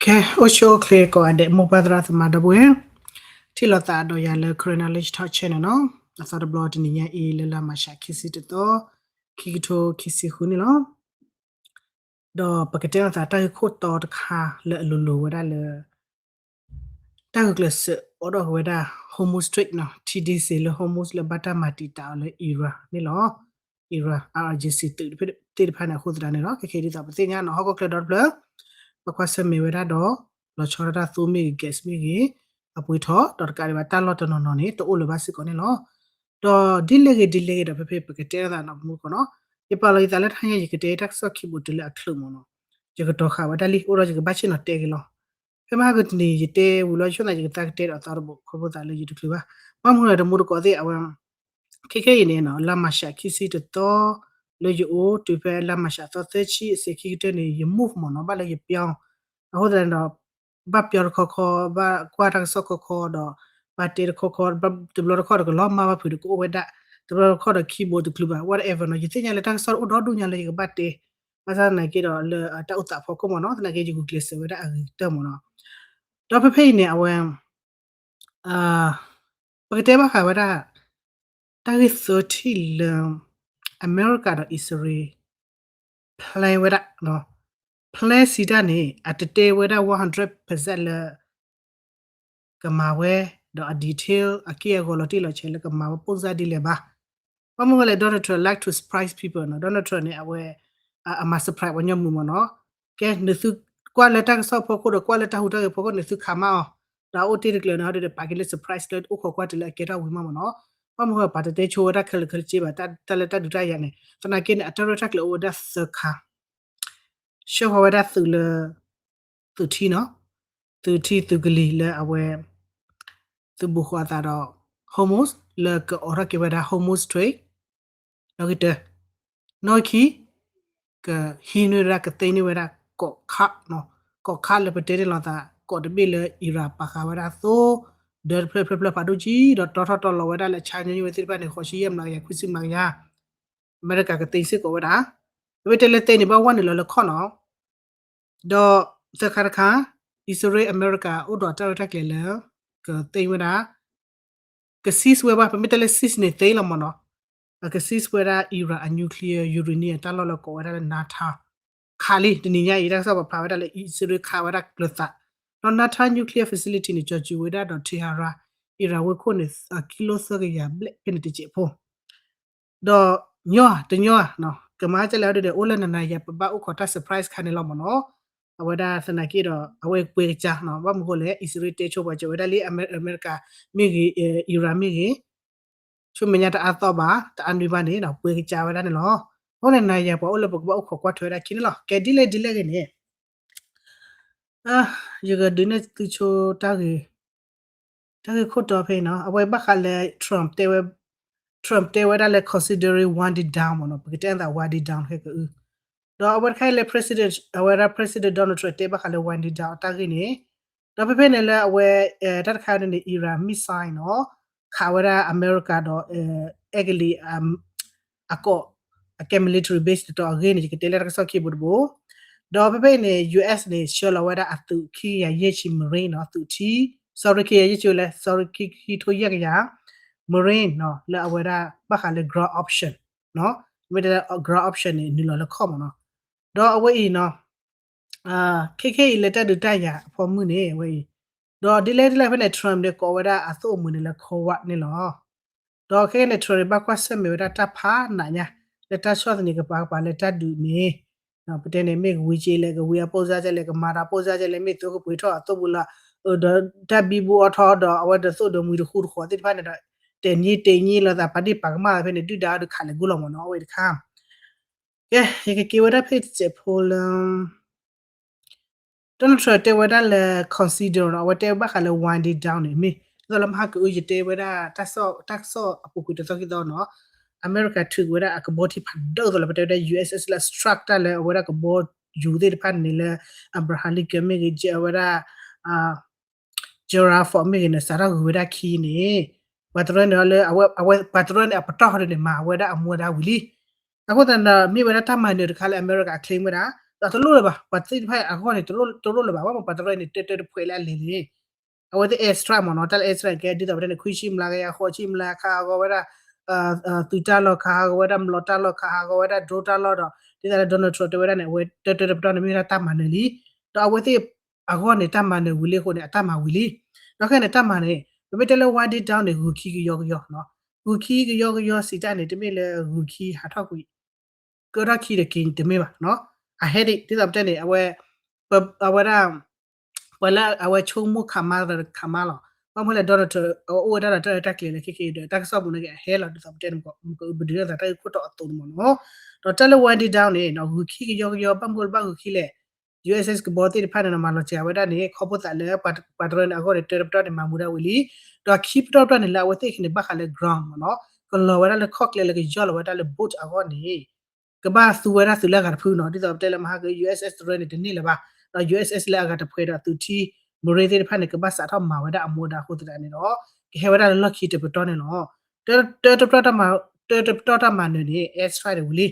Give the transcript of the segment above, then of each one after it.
ကဲ အိၣ်ဆူၣ်အိၣ်ချ့ကိးဂၤဒဲး မိၢ်ပၢ်သရၣ်သမါဒီပုၢ်ဝဲၢ်, ထံၣ်လိာ်သးဒီးယၤလၢ Karen Knowledge Talk Channel နီၤ, အသီတဘျီတနံၤညါအံၤလၢလါမၤရှးခံဆံတသီ, ခံကထိခံဆံဃုန့ၣ်လီၤ. ဒီးပကတဲလိာ်သးတၢ်ဂ့ၢ်ခိၣ်တီတခါလၢအလိၤလိၤဝဲဒၣ်လၢ တၢ်ဂုာ်ကျဲးစၢးအိၣ်ဒီးဝဲဒၣ် Hormuz Strait နီၤ, ထံဒ့စ့လၢ Hormuz လၢဘၣ်တၢ်မၤတံာ်တာ်အီၤလၢ Iran န့ၣ်လီၤ. Iran, I R G C သုးသ့ၣ်တဖၣ်န့ၣ် အဃိသတးန့ၣ်လီၤ. ခဲခဲဒ်သိးပသ့ၣ်ညါနီၤ ဟီၣ်ခိၣ်ချၢဒီတဖျၢၣ် ပကွၢ်ဆၢၣ်မဲာ်ဝဲဒၣ်ဒီး လီၤဆီဒၣ်တၢ်သိမ့ၢ်ဂ့ၤ gas မ့ၢ်ဂ့ၤ အပှ့ၤထီၣ် ဒီးတကးဒံးဘၣ်တၢ်လီၢ်တနီၤနီၤန့ၣ် တအိၣ်လၢၤဘၣ်စ့ၢ်ကီးန့ၣ်လီၤ. ဒီးဒ်လဲၣ်ဂ့ၤဒ်လဲၣ်ဂ့ၤဒီး ဖဲဖဲပကတဲလိာ်သးနီၤ ပမူတခီနီၤ, ယပာ်လီၤယသးလၢတဟါညါ ယကတဲတၢ်ကစီၣ်ခံဘိးတုၤလၢအချုးမ့ၢ်နီၤ, ယကတီၤဃာ်ဝဲဒၣ်လံ အိၣ်ဒီးယကဘၣ်ဆ့ၣ်နီၤတဲက့ၤလီၤ. ဖဲမဟါကတနံၤ ယတဲဝံၤလီၤ ယဆိကမိၣ်သး ယကသးကတဲဒီးသီတဘိး ခီဖျိသးလၢယတချုးဘၣ်. ဘၣ်မနုၤလဲၣ် တမူတကိးသ့ၣ် အဝဲ ခဲခဲအံၤန့ၣ်နီၤ လါမၤရှးခံဆံတသီ လၢယအိၣ်တုၤဖဲလါမၤရှးသီသၢဆံ အစဲးခံကတၢၢ်န့ၣ် ယ move မ့ၢ်နီၤ ဘၣ်လၢယပျီ အဃိသတးန့ၣ်ဒီး ဘၣ်ပျီတခီခီ ဘၣ်ကွၢ်တၢ်ကစီၣ်ခီခီဒီး ဘၣ်တဲတခီခီ တဘျီတခီၣ်ဒီးကလီၤမၢ်ဘၣ်ဖုးဒီးကအိၣ်ဝဲဒၣ်, တဘျီတခီၣ်ဒီးခံဘိးတချုးဘၣ် whatever နီၤ, ယသ့ၣ်ညါလၢတၢ်ကစီၣ်အိၣ်ဒီဒူၣ်ညါလၢယကဘၣ်တဲ, ဘၣ်ဆၣ်သနာ်က့ဒီးလၢတၢ်အိၣ်သးဖီခိၣ်မ့ၢ်နီၤ သနာ်က့ယဂုာ်ကျဲးစၢးဝဲဒၣ်အဂ့ၤကတၢၢ်မ့ၢ်နီၤ. ဒီးဖဲဖဲအံၤန့ၣ် အဝဲ ပကတဲဘၣ်ဃးဝဲဒၣ် တၢ်ဂ့ၢ်သၢထံၣ်လၢ အမဲရကၤဒီးအံၣ်စရ့လး plan ဝဲဒၣ်, plan စံးတၢ်န့ၣ် အတတဲဝဲဒၣ် one hundred percent လၢ ကမၤဝဲ ဒီးအ detail အက့ၢ်အဂီၤလီၤတံၢ်လီၤဆဲးလၢကမၤဝဲ ပုံစံ ဒ်လဲၣ်ဘၣ်. ဘၣ်မနုၤလဲၣ် Donald Trump like to surprise people နီၤ, Donald Trump န့ၣ် အဝဲ အမၤ surprise ပှၤကညီမုာ်မ့ၢ်နီၤ. ကဲ နသုကွၢ်လၢတၢ်ကစီၣ်ဖီခိၣ်ဒီး ကွၢ်လၢတၢ်ဟူးတၢ်ဂဲၤဖီခိၣ်န့ၣ် သုခးမးအီၤ, ဒီးအအိၣ်တ့ၢ်တကျၢၤန့ၣ် ဟီဒ်ဒီးပာ်က့ၤလၢ surprise လၢအိၣ်ခိးကွၢ်တုၤလၢအကဲထီၣ်ဝံၤမးမ့ၢ်နီၤ. ဘၣ်မနုၤပာ်တတဲဆိဝဲဒၣ်ခဲလၢာ်ခဲဆ့ဘၣ် တၢ်လၢတၢ်ဒုးတၢ်ယၤန့ၣ် သနာ်က့န့ၣ် အတၢ်ရဲၣ်တၢ်ကျဲၤအိၣ်ဝဲဒၣ်သၢခါ ဆှၢဃီၤဝဲဒၣ်သုးလၢ သုးထံနီၤ, သုးထံသုးကလံၤလၢအဝဲ သုးဘူးဃီၤအသးဒီး Hormuz လၢကအိးထီၣ်က့ၤဝဲဒၣ် Hormuz Strait နီၣ်ဂံၢ်တၢ, နီၣ်ဂံၢ်ခံ ကဟံးန့ၢ်ဝဲဒၣ်ကသ့န့ၢ်ဝဲဒၣ် ကီးခး, ကီးခးလၢပတဲန့ၣ်လိာ်သး ကီးတဘ့ၣ်လၢ Iran ပာ်ဃာ်ဝဲဒၣ်အသိ, ဒၢတဖျၢၣ်ဖျၢၣ်ဖျၢၣ်ဖးဒိၣ်ကံ ဒီးတီထီၣ်တီလီၤဝဲဒၣ်လၢ China ဝဲသ့ၣ်တဖၣ်န့ၣ် ဃိးဆံယဲၢ်မျးကယၤ ခွံဆံမျးကယၤ အမဲရကၤကသ့စ့ၢ်ကီးဝဲဒၣ်, ပမ့ၢ်တဲလၢသ့န့ၣ် ဘၣ်ဝဲနုာ်လီၤလၢခီၣ်နီၤ, ဒီးသၢခါတခါ အံၣ်စရ့လးအမဲရကၤ အိၣ်ဒီးတၢ်ရဲၣ်တၢ်ကျဲၤလၢ ကသ့ဝဲဒၣ် က seize ဝဲဘၣ်, ပမ့ၢ်တဲလၢ seize န့ၣ်သ့လီၤမ့ၢ်နီၤ, အက seize ဝဲဒၣ် Iran အ nuclear uranium တၢ်လီၢ်လၢကိးဝဲဒၣ်လၢ Natanz, ခးလံ တနံၤညါအံၤ တၢ်ကစီၣ်ပာ်ဖျါဝဲဒၣ်လၢ အံၣ်စရ့လးခးဝဲဒၣ်ကျၢၤသး, ဒီး Natanz nuclear facility န့ၣ် ကၠီၤစုၤဝဲဒၣ်ဒီး Tehran, Iran ဝ့ၢ်ခိၣ်န့ၣ် ကံလိသၢကယၤဘျဲၣ်ဖဲန့ၣ်တစဲးဖိ ဒီးညီတညီ ကမၤကလဲၣ်ဒီး အိၣ်လၢနၤနၤယၤ ပဘၣ်အိၣ်ခိးတၢ် surprise ခါန့ၣ်လီၤမ့ၢ်နီၤ, အဝဲဒၣ်သနာ်က့ဒီး အဝဲပှဲၤကစၢ်နီၤ, ဘၣ်မနုၤဃိလဲၣ် အံၣ်စရ့လးတဲဆိပှၤစၢၤဝဲဒၣ်လံ အမဲရကၤမ့ၢ်ဂ့ၤ Iran မ့ၢ်ဂ့ၤ ဆိမဲာ်ညါတအါသီဘၣ် တအါနွံဘၣ်န့ၣ် ပှဲၤကစၢ်ဝဲဒၣ်န့ၣ်လီၤ. အဃိန့ၣ် နၤယၤပှၤအိၣ်လၢပကဘၣ်အိၣ်ခိးကွၢ်ထွဲဝဲဒၣ်ခံန့ၣ်လီၤ. ကဲဒ်လဲၣ်ဒ်လဲၣ်ဂ့ၤန့ၣ် ယကဒုးနဲၣ်သုဆိတၢ်ဂ့ၢ် တၢ်ဂ့ၢ်ခိၣ်တီဖဲအံၤနီၤ, အဝဲဘၣ်ဃးလၢ Trump တဲဝဲ Trump တဲဝဲဒၣ်လၢ considering winding down မ့ၢ်နီၤ, ပကတဲအသး winding down ခဲကအု, ဒီးအဝဲတခါအံၤလၢ President အဝဲဒၣ် President Donald Trump တဲဘၣ်ဃးလၢ winding down အတၢ်ဂ့ၢ်န့ၣ်, ဒီးဖဲဖဲန့ၣ်လၢအဝဲ တၢ်တခါန့ၣ် Iran missile နီၤ, ခးဝဲဒၣ်အမဲရကၤဒီး အဲကလံး အကိး အကဲ military base တတီၤအဂ့ၢ်န့ၣ် ယကတဲလၢတၢ်ကစီၣ်ခံဘိတဘိ, ဒီးဖဲဖဲအံၤန့ၣ် US န့ၣ် ဆှၢလီၤဝဲဒၣ်အသုးခံကယၤယဲၢ်ဆံ Marine နီၤ, သုးထံ sorry ခံကယၤယဲၢ်ဆံဝဲလဲၣ် sorry ခံ ခံထိယဲၢ်ကယၤ Marine နီၤ, လၢအဝဲဒၣ်ဘၣ်ဃးလၢ ground option နီၤ, မ့ၢ်တဲလၢ ground option န့ၣ် နုာ်လီၤလၢခီၣ်မ့ၢ်နီၤ, ဒီးအဝဲအံၤနီၤ ခဲခဲအံၤလၢတၢ်ဒုးတၢ်ယၤအဖီမုၢ်န့ၣ် အဝဲအံၤ, ဒီးဒ်လဲၣ်ဒ်လဲၣ်ဖဲန့ၣ် Trump န့ၣ် ကိးဝဲဒၣ်အသိၣ်အမုာ်န့ၣ်လၢ Coward န့ၣ်လီၤ. ဒီးခဲကနံၣ်န့ၣ် Trump န့ၣ် ဘၣ်ကွၢ်ဆၢၣ်မဲာ်ဝဲဒၣ်တၢ်ဖးနးညါ လၢတၢ်ဆီၣ်သနံးကပၤကပၤလၢတၢ်ဒုးန့ၣ်, ပတဲန့ၣ် မ့ၢ်ကဝံၤက့လဲၣ် ကဝံၤအပိၢ်စါကလဲၣ် ကမၤဒီးပိၢ်စါကလဲၣ် မ့ၢ်သုကပှ့ၤထီၣ်အသိၣ်ပူၤလၢ ဒီးတၢ်ဘံဘူအီထီဒီး အဝဲတသိၣ်ဒီးမှံတဃူတဃီသ့ၣ်တဖၣ်န့ၣ်ဒီး တဲာ်ည့တ့ၤန့ၣ်လီၤသး ပာ်ဒ့ၣ်ပာ်ကမၣ်သးဖဲန့ၣ် ဒုၣ်ဒါအီၤဒုးခးလဲၤဂိၢ်လီၤမ့ၢ်နီၤ အဝဲတခါ ကဲ ယကက့ၤဝဲဒၣ်ဖဲတစဲးဖိလၢ Donald Trump တဲဝဲဒၣ်လၢ consider နီၤ အဝဲတဲဘၣ်ဃးလၢ winding down န့ၣ် မ့ၢ်ဒ်သိးလၢမဟါကအု ယတဲဝဲဒၣ် တၢ်ကစီၣ်အပူၤကွံာ်တသီခံသီနီၤ အမဲရကၤထုးက့ၤဝဲဒၣ်အကဘီထံဖးဒိၣ်သိးလီၤ ပတဲဝဲဒၣ် USS လၢ strike တၢ်လၢအဝဲဒၣ်ကဘီယူၤသ့ၣ်တဖၣ်န့ၣ်လၢ Abraham Lincoln မ့ၢ်ဂ့ၤ ဝဲဒၣ် Gerald Ford မ့ၢ်ဂ့ၤန့ၣ် စးထီၣ်ဂုာ်ဝဲဒၣ်ခံန့ၣ် ပှၤတရၢန့ၣ်လၢ အဝဲပှၤတရၢန့ၣ် အပတီၢ်ဟီဒ်န့ၣ် မၤဝဲဒၣ်အမူအဒါဝံၤလံ. အဃိသတးဒီး မ့ၢ်ဝဲဒၣ်တၢ်မၤနၢၤတခါလၢအမဲရကၤ claim ဝဲဒၣ် တလိၣ်လၢၤဘၣ်, ပှၤသ့ၣ်တဖၣ်အဂီၢ်န့ၣ် တလိၣ်လၢၤဘၣ်, ဘၣ်မနုၤပှၤတရၢန့ၣ် တၢတၢတဖှဲးလၢအလဲၤန့ၣ် အဝဲသ့ၣ် airstrike မ့ၢ်နီၤ, တၢ်လၢ airstrike ကဲဒ်သိးပတဲန့ၣ် ခွံဆံမျးကယၤ ဃိးဆံမျး ခးဟးဂီၤဝဲဒၣ် သုးတၢ်လီၢ် ခးဟးဂီၤဝဲဒၣ် မျိာ်တၢ်လီၢ် ခးဟးဂီၤဝဲဒၣ် drone တၢ်လီၢ်ဒီး ဒ်သိးလၢ Donald Trump တဲဝဲဒၣ်န့ၣ် အဝဲတၢတၢတပတီၢ်န့ၣ် မ့ၢ်ဝဲဒၣ်တၢ်မၤနၢၤလံ, ဒီးအဝဲသ့ၣ်အဂီၢ်န့ၣ် တၢ်မၤနၢၤဝံၤလံအဃိန့ၣ် အတၢ်မၤဝံၤလံ, ဒီးခဲန့ၣ်တၢ်မၤန့ၣ် ပမ့ၢ်တဲလၢ wind down န့ၣ် ဂုာ်ခံကယီကယီနီၤ, ဂုာ်ခံကယီကယီစံးတၢ်န့ၣ် တမ့ၢ်လၢဂုာ်ခံဟးထီၣ်ကွံာ် ကၢထီၣ်ခံတက့ၤတမ့ၢ်ဘၣ်နီၤ, အဟဲဒံး ဒ်သိးပတဲန့ၣ် အဝဲ အဝဲဒၣ် ပှၤလၢအဝဲဆိကမိၣ်ခးမါဒီးခးမါလီၤ, ဘၣ်မနုၤလဲၣ် Donald Trump အိၣ်ဝဲဒၣ်ဒီးတၢ်ရဲၣ်တၢ်ကျဲၤလၢခဲက့ၤဒီး တၢ်ကစီၣ်ပူၤန့ၣ်က့ၤအဟဲလီၤ ဒ်သိးပတဲန့ၣ် ပဒုးနဲၣ်သးတၢ်ဂ့ၢ်ခိၣ်တီအသိးန့ၣ်မ့ၢ်နီၤ, ဒီးတၢ်လၢ wind down န့ၣ် ဂုာ်ခံကယီကယီ ဘၣ်မနုၤလၢဘၣ်ဂုာ်ခံလဲၣ်, U S S ကဘီသ့ၣ်တဖၣ်န့ၣ် မၤလီၤစှၤဝဲဒၣ်န့ၣ် ခီဖျိသးလၢပှၤတရၢန့ၣ်အဂီၢ်န့ၣ် တၢတပတီၢ်န့ၣ် မၤမူဒါဝံၤလံ, ဒီးခံပတီၢ်တပတီၢ်န့ၣ် လၢအဝဲသ့ၣ်ခဲန့ၣ် ဘၣ်ဃးလၢ ground မ့ၢ်နီၤ, ကလီၤဝဲဒၣ်လၢခီၣ်ကျဲလၢကယီၢ်လီၤဝဲဒၣ်လၢ boat အဂီၢ်န့ၣ် ကဘၣ်သူဝဲဒၣ်သုးလၢအဂၤတဖုနီၤ, ဒ်သိးပတဲလၢမဟါက U S S တရၢန့ၣ် တန့ၢ်လၢၤဘၣ်, ဒီး U S S လၢအဂၤတဖှဲးဒီးသုးထံ Marine သ့ၣ်တဖၣ်န့ၣ် ကဘၣ်စးထီၣ်မၤဝဲဒၣ်အမူဒါအဃိသတးန့ၣ်ဒီး ကဟဲဝဲဒၣ်လၢလီၢ်ခံတပတီၢ်န့ၣ်လီၤ. တၢတပတီၢ်တၢ်မၤနၢၤန့ၣ် airstrike န့ၣ်ဝံၤလံ,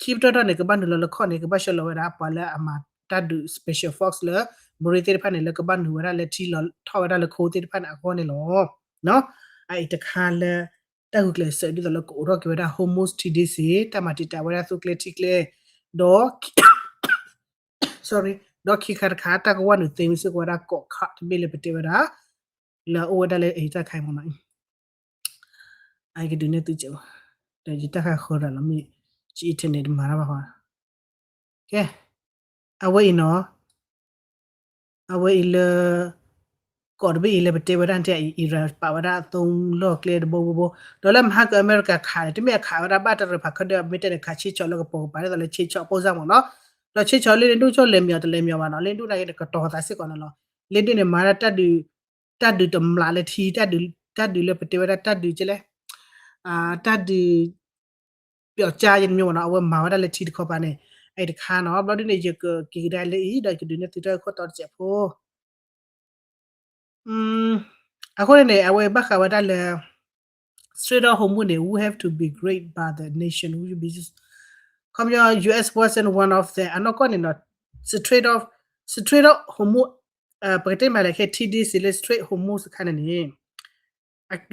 ခံပတီၢ်တပတီၢ်န့ၣ် ကဘၣ်နုာ်လီၤလၢခီၣ်န့ၣ် ကဘၣ်ဆှၢလီၤဝဲဒၣ် ပှၤလၢအမၤတၢ်ဒုး special force လၢ Marine သ့ၣ်တဖၣ်န့ၣ် လၢကဘၣ်နုာ်ဝဲဒၣ်လၢထံလီၤထီၣ်ဝဲဒၣ်လၢခိသ့ၣ်တဖၣ်န့ၣ်အဂီၢ်န့ၣ်လီၤ. အအံၤတခါလၢ တၢ်ဂုာ်ကျဲးစၢးဒ်သိးလၢကအိးထီၣ်က့ၤဝဲဒၣ် Hormuz ထံဒ့စ့ၢ် တၢ်မၤတံာ်တာ်ဝဲဒၣ်သူကျဲထံကျဲ ဒီး sorry ဒီးခံခါတခါ တၢ်ကဝၢ်နုာ်သ့မ့ၢ်စ့ၢ်ကီးဝဲဒၣ်ကီးခးတဘ့ၣ်လၢပတဲဝဲဒၣ် လၢအအိၣ်ဝဲဒၣ်လၢအံၤတၢ်ခါအံၤမ့ၢ်နီၤ, အကဒုးနဲၣ်သုကဲး, ဒီးယတၢ်ခါဃၢၤတၢ်လီၤမ့ၢ် ယ internet တမၤတၢ်ဘၣ်ဃီ, ကဲ, အဝဲအံၤနီၤ အဝဲအံၤလၢ ကီးတဘ့ၣ်အံၤလၢပတဲဝဲဒၣ်ထဲအံၤ Iran ပာ်ဝဲဒၣ်အသုံးလီၢ်ကျဲတဘိဘိဘိ, ဒီးလၢမဟါကအမဲရကၤခးန့ၣ် တမ့ၢ်အခးဝဲဒၣ်ဘၣ်တရၢၢ်ဖးခၢၣ်ဒၢ မ့ၢ်တဲန့ၣ် ခးဆ့ဆီးလၢကပိာ်ကပၤဒ်သိးလၢဆ့ဆီးအပိၢ်စၢ်မ့ၢ်နီၤ, ဒီးဆ့ဆီးလၢန့ၣ်ဒိၣ်ကၠိလဲၤမံၤအီၤတလဲၤမံၤအီၤဘၣ်နီၤ, လၢဒိၣ်နာ်က့န့ၣ် ကတီၤသးစ့ၢ်ကီးန့ၣ်လီၤ, လၢဒိၣ်န့ၣ် မၤဒၣ် တၢ်ဒုးတမျးလၢထံ, တၢ်ဒုးလၢပတဲဝဲဒၣ်တၢ်ဒုးကဲလဲၣ်, တၢ်ဒုး ပျီကါယဲၢ်တမံၤမ့ၢ်နီၤ, အဝဲမၤဝဲဒၣ်လၢထံတခီပၤန့ၣ်, အအံၤတခါနီၤ, ဘျီဒ်န့ၣ် ယကက့ၤကဒါလၢအံၤ ဒီးယကဒုးနဲၣ်သုတၢ်ဂ့ၢ်ခိၣ်တီတစဲးဖိ အဃိန့ၣ်န့ၣ် အဝဲဘၣ်ဃးဝဲဒၣ်လၢ Strait of Hormuz န့ၣ် would have to be great by the nation would be, ခီပညီ U S wasn't one of them အနီၢ်ကီၢ်န့ၣ်နီၤ, Strait of, Strait of Hormuz ပကတဲမးလၢခဲ ထံဒ့စ့ၢ်လၢ Strait Hormuz အခါန့ၣ်န့ၣ်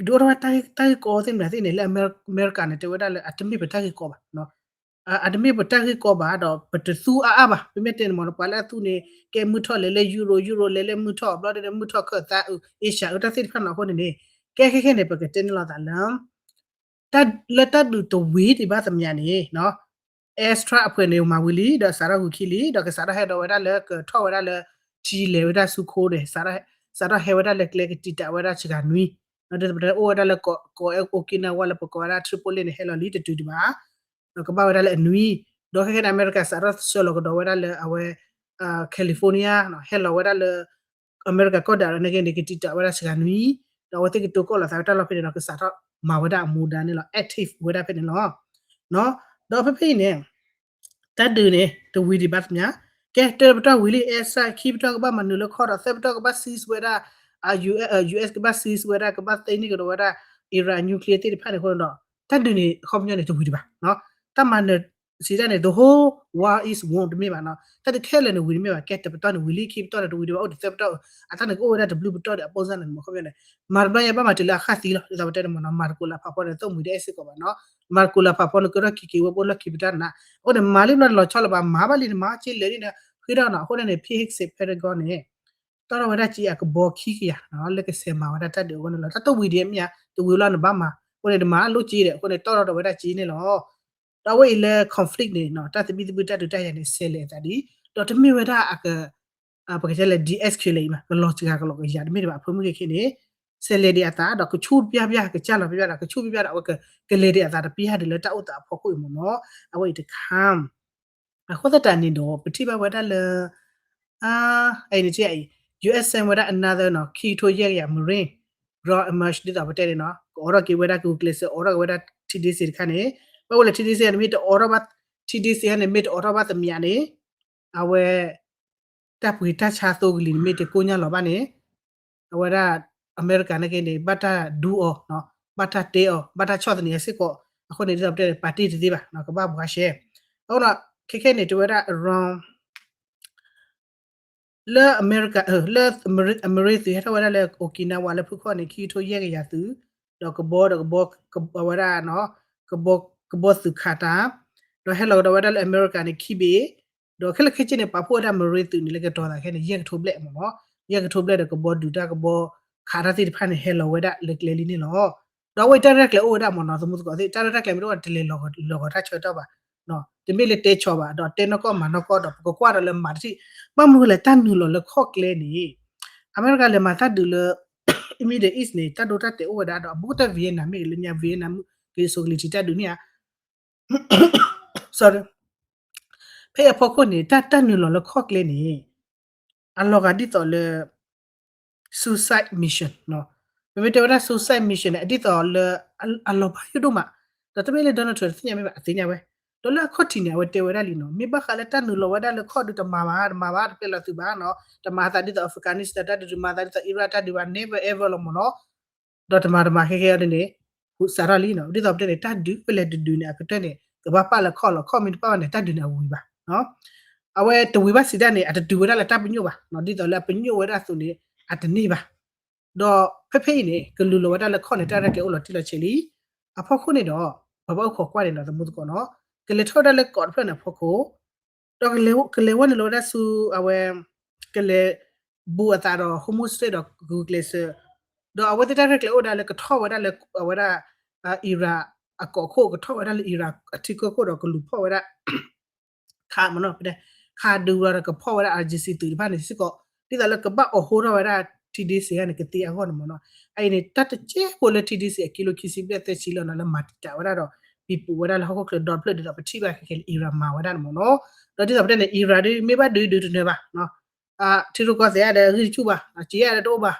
ဒုးအိၣ်ထီၣ်ဝဲတၢ်ဂ့ၢ်ကီသ့ၣ်မနုၤသ့ၣ်န့ၣ် လၢအမဲရကၤန့ၣ် တဲဝဲဒၣ်လၢ အတမ့ၢ်ပတၢ်ဂ့ၢ်ကီဘၣ်, အတမ့ၢ်ပတၢ်ဂ့ၢ်ကီဘၣ်ဒီး ပတသူအါအါဘၣ်, ပမ့ၢ်တဲန့ၣ်မ့ၢ်နီၤ ပှၤလၢအသူန့ၣ် ကဲမုၢ်ထီၣ်လဲၤလၢယူရိၤ, ယူရိၤလဲၤလၢမုၢ်ထီၣ် ဘျီဒ်န့ၣ် မုၢ်ထီၣ်ခၢၣ်သးအုး Asia အုး တၢ်သ့ၣ်တဖၣ်နီၤ, အဃိန့ၣ်န့ၣ် ကဲခဲခဲန့ၣ် ပကတဲန့ၣ်လီၤသးလၢ လၢတၢ်ဒုးတဝံၤဒံးဘၣ်သမံးန့ၣ် Astra အဖွဲ့န့ၣ် မၤဝံၤလံ ဒီးစးထီၣ်ဂုာ်ခံလံ ဒီးကစးထီၣ်ဟဲဒီးဝဲဒၣ်လၢကထီၣ်ဝဲဒၣ်လၢ ထံလဲၤဝဲဒၣ်ဆူခိန့ၣ် စးထီၣ်ဟဲဝဲဒၣ်လၢကျဲကတံာ်တာ်ဝဲဒၣ်စှၤနွံ, ဒီးတပတဲအိၣ်ဝဲဒၣ်လၢကီး Okinawa လၢပကိးဝဲဒၣ် Tripoli န့ၣ် ဟဲလီၤလံတတုၤဒံးဘၣ် ဒီးကဘၣ်ဝဲဒၣ်လၢအနွံ, ဒီးခဲခဲန့ၣ် အမဲရကၤစးထီၣ်ဆှၢလီၤကဒီးဝဲဒၣ်လၢအဝဲ California ဟဲလီၤဝဲဒၣ်လၢ အမဲရကၤကီၢ်ဒၣ်အံၤန့ၣ်က့န့ၣ် ကတံာ်တာ်ဝဲဒၣ်စှၤနွံ, ဒီးအဝဲသ့ၣ်ကတိၤကီၣ်လီၤသးဝဲတၢ်လီၢ်ဖဲန့ၣ်ဒီး ကစးထီၣ်မၤဝဲဒၣ်အမူဒါန့ၣ်လီၤ active ဝဲဒၣ်ဖဲန့ၣ်လီၤ. ဒီးဖဲဖဲအံၤန့ၣ် တၢ်ဒုးန့ၣ် တဝံၤဒံးဘၣ်သမံး, ကဲ တၢပတီၢ်ဝံၤလံ Astra ခံပတီၢ်ကဘၣ်မၤနုာ်လၢခီဒီး သၢပတီၢ်ကဘၣ် seize ဝဲဒၣ် US ကဘၣ် seize ဝဲဒၣ် ကဘၣ်သ့န့ၢ်ကဒီးဝဲဒၣ် Iran nuclear သ့ၣ်တဖၣ်န့ၣ်အဃိဒီး တၢ်ဒုးန့ၣ် အခီပညီန့ၣ် တဝံၤဒံးဘၣ်, တၢ်မၤနၢၤ စံးတၢ်န့ၣ် the whole war is won တမ့ၢ်ဘၣ်နီၤ, တၢ်ဒုးခဲလၢာ်န့ၣ်ဝံၤတမ့ၢ်ဘၣ်, ကဲ တပတီၢ်န့ၣ်ဝံၤလံ ခံပတီၢ်န့ၣ်တဝံၤဒံးဘၣ် အိၣ်ဒံးသၢပတီၢ်, အတၢ်န့ၣ်ကအိၣ်ဝဲဒၣ်တဘျုးပတီၢ်ဒီးအပိၢ်စၢ်န့ၣ် မ့ၢ်ခီပညီန့ၣ် မၤတဘျီညါဘၣ်မၤတုၤလၢအခၣ်သံလီၤ, ဒ်သိးပတဲန့ၣ်မ့ၢ်နီၤ မၤတကိးလၢအဖးဖီန့ၣ် သိၣ်မှံၤတအဲၣ်စ့ၢ်ကီးဘၣ်နီၤ, မၤတကိးလၢအဖးဖီန့ၣ် ကဲထီၣ်ခံက့ၤဝဲပိၢ်လီၢ်ခံပတီၢ်နး, အဃိန့ၣ် မၤလံဘျီန့ၣ်လီၤဆီလီၤဘၣ် မၤဘၣ်လံန့ၣ် မၤစ့လၢာ်လံန့ၣ် ဃ့ထီၣ်နီၤ, အဃိန့ၣ်န့ၣ် ဖံဟ့ၣ်စ့း Pentagon န့ၣ် တီၢ်ထီၣ်ဝဲဒၣ်က့အကဘီခံကယၤနီၤ လၢကဆဲးမၤဝဲဒၣ်တၢ်ဒုးအဂီၢ်န့ၣ်လီၤ, တၢ်တဝံၤဒံးမ့ၢ်ဧါ တဝံၤလီၤနဘၣ်မၤ, အဃိန့ၣ် နမၤလိက့ဒီး အဃိန့ၣ် တီၢ်ထီၣ်ဒီးဝဲဒၣ်က့န့ၣ်လီၤ. ဒီးအဝဲအံၤလၢ conflict န့ၣ် တၢ်သဘံၣ်သဘုၣ်တၢ်ဒုးတၢ်ယၤန့ၣ် ဆဲးလဲၤအသးဒံး, ဒီးတမ့ၢ်ဝဲဒၣ်အက ပကတဲလၢ de-escalate အံၤမး ကလီၤစှၤကလီၤကယၤတမ့ၢ်တဘၣ် အဖၢမုၢ်ဂ့ၤခဲန့ၣ် ဆဲးလဲၤဒံးအသး ဒီးကဆူၣ်တပျၢ်ပျၢ် ကစၢ်လီၤပျၢ်ပျၢ်ဒီး ကဆူၣ်ပျၢ်ပျၢ်ဒီး အဝဲကလဲၤဒံးအသးတပျၢ်ဒံးလၢတၢ်အိၣ်သးအဖီခိၣ်အံၤမ့ၢ်နီၤ, အဝဲအံၤတခါ အဃိသတးန့ၣ်ဒီး ပထံၣ်ဘၣ်ဝဲဒၣ်လၢ အအံၤန့ၣ် US send ဝဲဒၣ် another နီၤ ခံကထိယဲၢ်ကယၤ Marine ground emerge ဒ်သိးပတဲန့ၣ်နီၤ ကအိးထီၣ်က့ၤဝဲဒၣ် ကဂုာ်ကျဲးစၢး အိးထီၣ်က့ၤဝဲဒၣ် ထံဒ့စ့တခါန့ၣ် ဘၣ်ဝဲလၢ ထံဒ့စ့န့ၣ် မ့ၢ်တအိးထီၣ်ဘၣ် ထံဒ့စ့န့ၣ် မ့ၢ်တအိးထီၣ်ဘၣ်သမံးန့ၣ် အဝဲ တၢ်ပှ့ၤတၢ်ဆါသိကလံၤန့ၣ် မ့ၢ်တကိညါလီၤဘၣ်န့ၣ် အဝဲဒၣ် အမဲရကၤန့ၣ်က့န့ၣ် ဘၣ်တၢ်ဒူအီၤ ဘၣ်တၢ်တဲအီၤ ဘၣ်တၢ်ဆီၣ်သနံးအီၤစ့ၢ်ကီး အဃိန့ၣ် ဒ်သိးပတဲန့ၣ် ပာ်တ့ၢ်တသ့ဘၣ် ကဘၣ်ဘှါရှဲ အဃိဒီး ခဲခဲန့ၣ် တဲဝဲဒၣ် around လၢအမဲရကၤ လၢအမဲရကၤသုးဟဲထီၣ်ဝဲဒၣ်လၢ Okinawa လၢဖုခီၣ်န့ၣ် ခံကထိယဲၢ်ကယၤသုး, ဒီးကဘီဒီးကဘီ ဝဲဒၣ် ကဘီသုးခးတၢ်, ဒီးဟဲလီၤကဒီးဝဲဒၣ်လၢအမဲရကၤန့ၣ် ခံဘ့ၣ်, ဒီးခဲလၢာ်ခဲဆ့န့ၣ် ပာ်ဖှိၣ်ဝဲဒၣ် Marine သုးန့ၣ် လၢကတီၤသးခဲန့ၣ် ယဲၢ်ကထိဘျဲၣ်မ့ၢ်နီၤ, ယဲၢ်ကထိဘျဲၣ်ဒီးကဘီဒုးတၢ် ကဘီခးတၢ်သ့ၣ်တဖၣ်န့ၣ် ဟဲလီၤဝဲဒၣ်လၢကျဲလံန့ၣ်လီၤ. ဒီးအဝဲတၢ်ရဲၣ်ကျဲၤအိၣ်ဝဲဒၣ်မ့ၢ်နီၤ သမူသကိးသ့ၣ် တၢ်ရဲၣ်တၢ်ကျဲၤမ့ၢ်တအိၣ်တလဲၤလီၤဂီၤတၢ်ဆၢကတီၢ်ဘၣ်, တမ့ၢ်လၢတဲဆီးဘၣ် ဒီးတဲနီၢ်ကီၢ်မၤနီၢ်ကီၢ်ဒီး ပကကွၢ်ဒီးလၢမၤတထံၣ်, ဘၣ်မနုၤလဲၣ် တၢ်နုာ်လီၤလၢခီၣ်ကျဲန့ၣ် အမဲရကၤလဲၤမၤတၢ်ဒုးလၢ Middle East န့ၣ် တၢ်ဒိတၢ်တဲာ်အိၣ်ဝဲဒၣ်ဒီး အဘူးကတၢၢ် Vietnam မ့ၢ်ဂ့ၤ လၢညါ Vietnam ကလံၤစိးကလံၤထံးတၢ်ဒုးန့ၣ်ဧါ sorry ဖဲအဖီခိၣ်န့ၣ် တၢ်တၢ်နုာ်လီၤလၢခီၣ်ကျဲန့ၣ် အလီၤဂာ်ဒ်သိးလၢ suicide mission ပမ့ၢ်တဲဝဲဒၣ် suicide mission န့ၣ် အဒ်သိးလၢ အလီၤဘၣ်ယိၣ်ဒိၣ်မး, ဒီးတမ့ၢ်လၢ Donald Trump တသ့ၣ်ညါမ့ၢ်ဘၣ် အသ့ၣ်ညါဝဲ, ဒီးလၢအခီၣ်ထံးန့ၣ် အဝဲတဲဝဲဒၣ်လံနီၤ မ့ၢ်ဘၣ်ဃးလၢတၢ်နုာ်လီၤဝဲဒၣ်လၢခီၣ်ဒုး တမၤဘၣ် တမၤဘၣ် တပျဲလီၤသုးဘၣ်နီၤ, တမၤအသးဒ်သိး Afghanistan တၢ်ဒုး တမၤအသးဒ်သိး Iraq တၢ်ဒုးဘၣ် never ever လီၤမ့ၢ်နီၤ ဒီးတမၤတမၤခဲခဲအံၤန့ၣ် စးထီၣ်လံနီၤ, ဒ်သိးပတဲန့ၣ် တၢ်ဒုးဖဲလဲၣ်တဒုးန့ၣ် အကတၢၢ်န့ၣ် ကဘၣ်ပာ်လၢခီၣ်လီၤ, ခီၣ်မ့ၢ်တပာ်ဘၣ်န့ၣ် တၢ်ဒုးန့ၣ်အဝံၤဘၣ်. အဝဲတဝံၤဘၣ်စံးဒၣ်န့ၣ် အတတုၤဝဲဒၣ်လၢတၢ်ပညိၣ်ဘၣ်, ဒ်သိးလၢအပညိၣ်ဝဲဒၣ်အသိးန့ၣ် အတန့ၢ်ဘၣ်. ဒီးဖဲဖဲအံၤန့ၣ် ကလူၤလီၤဝဲဒၣ်လၢခီၣ်န့ၣ် တၢ်ရဲၣ်ကျဲၤအိၣ်လီၤတံၢ်လီၤဆဲးလံ. အဖီခိၣ်န့ၣ်ဒီး ပဘၣ်အိၣ်ခိးကွၢ်န့ၣ်နီၤ သမူသကိးနီၤ, ကလဲၤထီၣ်ဝဲဒၣ်လၢကီးတဖျၢၣ်န့ၣ်အဖီခိၣ် ဒီးကလဲၤဝဲနုာ်လီၤဝဲဒၣ်ဆူ အဝဲ ကလဲၤဘူးအသးဒီး Hormuz Strait ဒီး ဂုာ်ကျဲးစၢး, ဒီးအဝဲသ့ၣ်တၢ်ရဲၣ်ကျဲၤအိၣ်ဝဲဒၣ်လၢကထီၣ်ဝဲဒၣ်လၢ အဝဲဒၣ် Iran အကီၢ်ခိၣ် ကထီၣ်ဝဲဒၣ်လၢ Iran အထံကီၢ်ခိၣ်ဒီးကလူၤဖီၣ်ဝဲဒၣ် ခးမ့ၢ်နီၤ ဖဲ ခးဒုးဝဲဒီးကဖီၣ်ဝဲဒၣ် အၣ်စံၣ်သုးတဖၣ်န့ၣ်စ့ၢ်ကီး ဒ်သိးလၢကဘၣ်အိးဟိထီၣ်ဝဲဒၣ် ထံဒ့စ့ၢ်န့ၣ် ကသ့အဂီၢ်န့ၣ်မ့ၢ်နီၤ. အအံၤန့ၣ် တၢ်တကဲဖိလၢထံဒ့စ့ၢ်အကံလိခံဆံဘျဲၣ်သၢဆံလီၤနီၤ လၢမၤတံာ်တာ်ဝဲဒၣ်ဒီး ပံၤပူၤဝဲဒၣ်လၢဟီၣ်ခိၣ်ချၢဒီတဖျၢၣ်ဒ်သိးပထံၣ်ဘၣ်ခဲခဲလၢ Iran မၤဝဲဒၣ်န့ၣ်မ့ၢ်နီၤ. ဒီးဒ်သိးပတဲန့ၣ် Iran ဒ်မ့ၢ်ဘၣ်ဒုးဒုးတနၢၤဘၣ် ထံရူၢ်ကီၢ်သဲးဒီးအဂံၢ်တဆူၣ်ဘၣ် စံးယၤဒီးတအိၣ်ဘၣ်.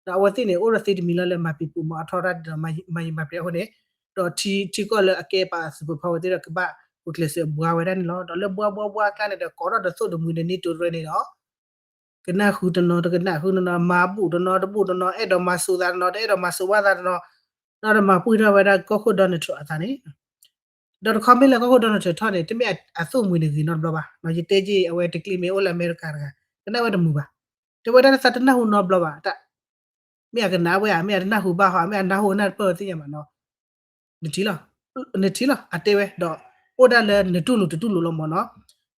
ဒီးအဝဲသ့ၣ်န့ၣ် အိၣ်ဒီးသ့တမံၤလီၤလၢမၤပံၤပူၤမၤအထီရၣ်ဒီး မၤယံာ်မၤပျဲအဃိန့ၣ် ဒီးထံထံကီၢ်လၢအကဲပာ် superpower သ့ၣ်ဒီးကဘၣ်ဂုာ်ကျဲးစၢးဘှါဝဲဒၣ်န့ၣ်လီၤ. ဒီးလၢဘှါဘှါဘှါအကျါန့ၣ်ဒီး ကိးထီၣ်ဒီးသိၣ်တမှံၤဒီး NATO တရၢန့ၣ်ဒီး ကနၣ်ဃုတနီၤ တကနၣ်ဃုတနီၤ မၤဘူၣ်တနီၤ တဘူၣ်တနီၤ အဲၣ်ဒိးမၤစိာ်သးတနီၤ တအဲၣ်ဒိးမၤစိာ်ဘၣ်သးတနီၤ ဒီးတမၤပှံၢ်ထီၣ်ဝဲဒၣ်ကီၢ်ခိၣ် Donald Trump အသးန့ၣ် ဒီးတခီမ့ၢ်လၢကီၢ်ခိၣ် Donald Trump ထီၣ်န့ၣ် တမ့ၢ်အသိၣ်မှံၤန့ၣ်ဂ့ၤနီတဘျီဘၣ်. ယတဲက့ၤ အဝဲတကျ့မ့ၢ်အိၣ်လၢအမဲရကၤတဂၤ ကနၣ်ဝဲတမုာ်ဘၣ်. တဲဝဲဒၣ်လၢသးတနၢ်ဟူနီတဘျီဘၣ်. မ့ၢ်အကနၣ်ဝဲဧါ မ့ၢ်အတနၢ်ဟူဘၣ်ဟီ မ့ၢ်အနၢ်ဟူအနၢ်တပၢၢ်သ့ၣ်ညါဘၣ်နီၤ နထံၣ်လီၤ နထံၣ်လီၤ အတဲဝဲဒီး အိၣ်ဒၣ်လၢနတူၢ်လိာ်တတူၢ်လိာ်လီၤမ့ၢ်နီၤ.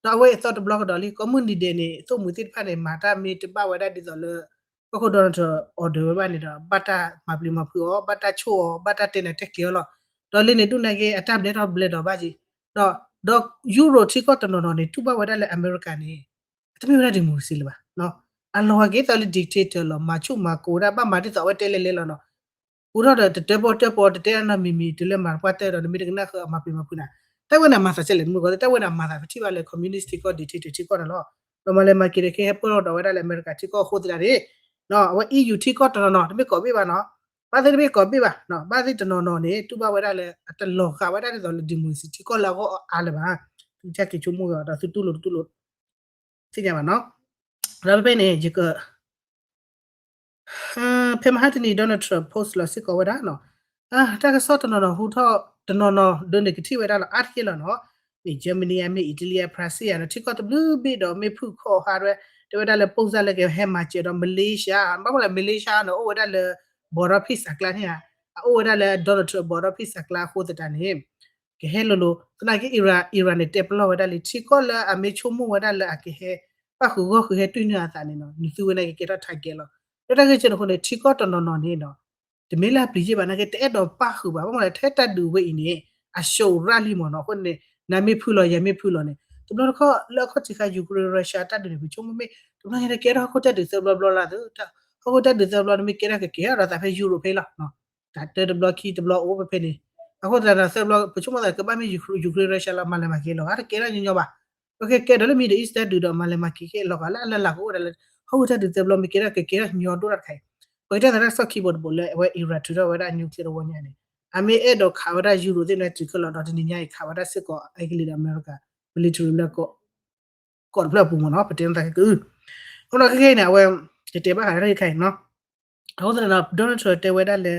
ဒီးအဝဲအသီတဘျီကဒီးလံ ကိးမုၢ်နံၤဒဲးန့ၣ် သိၣ်မှံၤသ့ၣ်တဖၣ်န့ၣ် မၤတၢ်မ့ၢ်တဘၣ်ဝဲဒၣ်ဒ်သိးလၢ ကီၢ်ခိၣ် Donald Trump order ဝဲဘၣ်န့ၣ်ဒီး ဘၣ်တၢ်မၤပျံၤမၤဖုးအီၤ ဘၣ်တၢ်ဆိၣ်အီၤ ဘၣ်တၢ်တဲနၤတဲကျဲၤအီၤလီၤ. ဒီးလၢန့ၣ်ဒုးနာ်က့ အတၢ်ဘျဲထီၣ်ဘျဲဒီးဘၣ်က့ၤ ဒီး ဒီး Europe ထံကီၢ်တနီၤနီၤန့ၣ် တူၢ်ဘၣ်ဝဲဒၣ်လၢအမဲရကၤန့ၣ် အတမ့ၢ်ဝဲဒၣ် democracy လၢၤဘၣ်. အလီၤဂာ်က့ၤသးလၢ dictator လီၤ မၤဆူၣ်မၤကိးဝဲဒၣ် ဘၣ်မၤဒ်သိးအဝဲတဲလဲၤလဲၤလီၤနီၤ အိးထီၣ်ဒီးတတၢၣ်ပီၣ်တၢၣ်ပီၤ တတဲအနီၣ်မံၤမံၤ တုၤလၢမၤတပှၢ်တၢၢ်ဒီး နမ့ၢ်တကနၣ်ဃုအမၤပျံၤမၤဖုးနၤ တၢ်ဝဲန့ၣ်အမၤသးကဲလဲၣ် မုၢ်ဂီၤ တၢ်ဝဲန့ၣ်အမၤသးပထံၣ်ဘၣ်လၢ communist ထံကီၢ် dictator ထံကီၢ်န့ၣ်လီၤ. ဒီးမၤလဲၤမၤက့ၤဒီးကဟဲပၢၢ်ထီၣ်ဒီးဝဲဒၣ်လၢအမဲရကၤထံကီၢ်အဃိသတးန့ၣ် အဝဲ EU ထံကီၢ်တနီၤနီၤ တမ့ၢ်ကိးဘ့ၣ်ဘၣ်နီၤ ဘၣ်သ့ၣ်တမ့ၢ်ကိးဘ့ၣ်ဘၣ် ဘၣ်သ့ၣ်တနီၤနီၤန့ၣ် တူၢ်ဘၣ်ဝဲဒၣ်လၢ အတလီၤဂာ်ဝဲဒၣ်ဒ်သိးလၢ democracy ထံကီၢ်လၢအဂီၢ်အါလၢၤဘၣ်. သုကစၢ်က့ၤဆိကမိၣ်ဂ့ၤဒီးသုတူၢ်လိာ်တတူၢ်လိာ် သ့ၣ်ညါဘၣ်နီၤ. ဒီးဖဲဖဲန့ၣ် ယက ဖဲမဟါတနံၤ Donald Trump post လီၤစ့ၢ်ကီးဝဲဒၣ်နီၤ တၢ်ကစီၣ်တနီၤနီၤဟူထီၣ် တနီၤနီၤဒ်န့ၣ်ကထံၣ်ဝဲဒၣ်လီၤ အါတက့ၢ်လီၤနီၤ. မ့ၢ် Germany ဧါ မ့ၢ် Italy ဧါ France ဧါနီၤ ထံကီၢ်တဘျုးဘ့ၣ်ဒီးမ့ၢ်ဖုၣ်ခီၣ်ဟးဝဲ တဲဝဲဒၣ်လၢ ပိၢ်စၢ်လၢကဟဲမၤစၢၤဒီး Malaysia ဘၣ်မနုၤလဲၣ် Malaysia န့ၣ် အိၣ်ဝဲဒၣ်လၢ border peace အကျါန့ၣ်ဧါ အအိၣ်ဝဲဒၣ်လၢ Donald Trump border peace အကျါအဃိသတးန့ၣ် ကဟဲလိၤလိၤ သနာ်က့ Iran Iran န့ၣ် တဲပလီၢ်ဝဲဒၣ်လံ ထံကီၢ်လၢအမ့ၢ်ဆိကမိၣ်ဝဲဒၣ်လၢအကဟဲ ပၣ်ဃုာ်ဂီၢ်ဃုာ်ဟဲတွံၢ်န့ၢ်အသးန့ၣ်နီၤ နသုဝဲန့ၣ်ကကဲထီၣ် target လီၤ. လၢတၢ်ဂ့ၢ်ကဲန့ၣ်အဃိန့ၣ် ထံကီၢ်တနီၤနီၤန့ၣ်နီၤ တမ့ၢ်လၢအပျံၤယ့ၢ်ဘၣ် နာ်က့ တအဲၣ်ဒိးပၣ်ဃုာ်ဘၣ် ဘၣ်မနုၤလဲၣ် ထဲတၢ်ဒုးဝဲအံၤန့ၣ် အရှုံးရၢ်လံမ့ၢ်နီၤ အဃိန့ၣ် နမ့ၢ်ဖုၣ်လီၤ ယမ့ၢ်ဖုၣ်လီၤန့ၣ် တဘျီတခီၣ်လၢအခီၣ်ထံးခါ Ukraine Russia တၢ်ဒုးန့ၣ် ပဆိကမိၣ်မ့ၢ် တဘျီညါန့ၣ် ကဲထီၣ်ဟီၣ်ခိၣ်တၢ်ဒုးသၢဘျီဘျီလၢသု ဟီၣ်ခိၣ်တၢ်ဒုးသၢဘျီ နမ့ၢ်ကဲထီၣ်ကကဲထီၣ်ဒီးသးဖဲ Europe ဖဲလီၤ တၢ်တၢတဘျီခံတဘျီအိၣ်ဖဲဖဲန့ၣ် အဃိသတးဒီးသၢဘျီ ပဆိကမိၣ်သးကဘၣ်မ့ၢ် Ukraine Russia လီၤ မၤလဲၤမၤက့ၤလီၤ တကဲထီၣ်ညီညီဘၣ်. ပကကဲဒီးလၢ Middle East တၢ်ဒုးဒီး မၤလဲၤမၤက့ၤက့ၤလီၤဂာ်လၢအလၢ်လၢ်ကအိၣ်ဒၣ်လၢ ဟီၣ်ခိၣ်တၢ်ဒုးသၢဘျီ မ့ၢ်ကဲထီၣ်ကကဲထီၣ်ညီဒိၣ်တၢ်တခါအံၤ ပကတဲသးတၢ်ကစီၣ်ခံဘိတဘိးလၢ အဝဲ Iran ထုးထီၣ်ဝဲဒၣ် nuclear တဝီညါန့ၣ် အမ့ၢ်အဲၣ်ဒိးခးဝဲဒၣ် Europe သ့ၣ်န့ၣ် တုၤခဲလီၤဒီးတနံၤညါအံၤ ခးဝဲဒၣ်စ့ၢ်ကီး အဂ့ၢ်လံဒီး အမဲရကၤ military လၢ ကီးတဖျၢၣ်အပူၤမ့ၢ်နီၤ ပတဲနသးကက အဃိဒီးခဲခဲအံၤန့ၣ် အဝဲ ယတဲဘၣ်ဃးတၢ်ဂ့ၢ်တခါအံၤနီၤ အဃိသတးဒီး Donald Trump တဲဝဲဒၣ်လၢ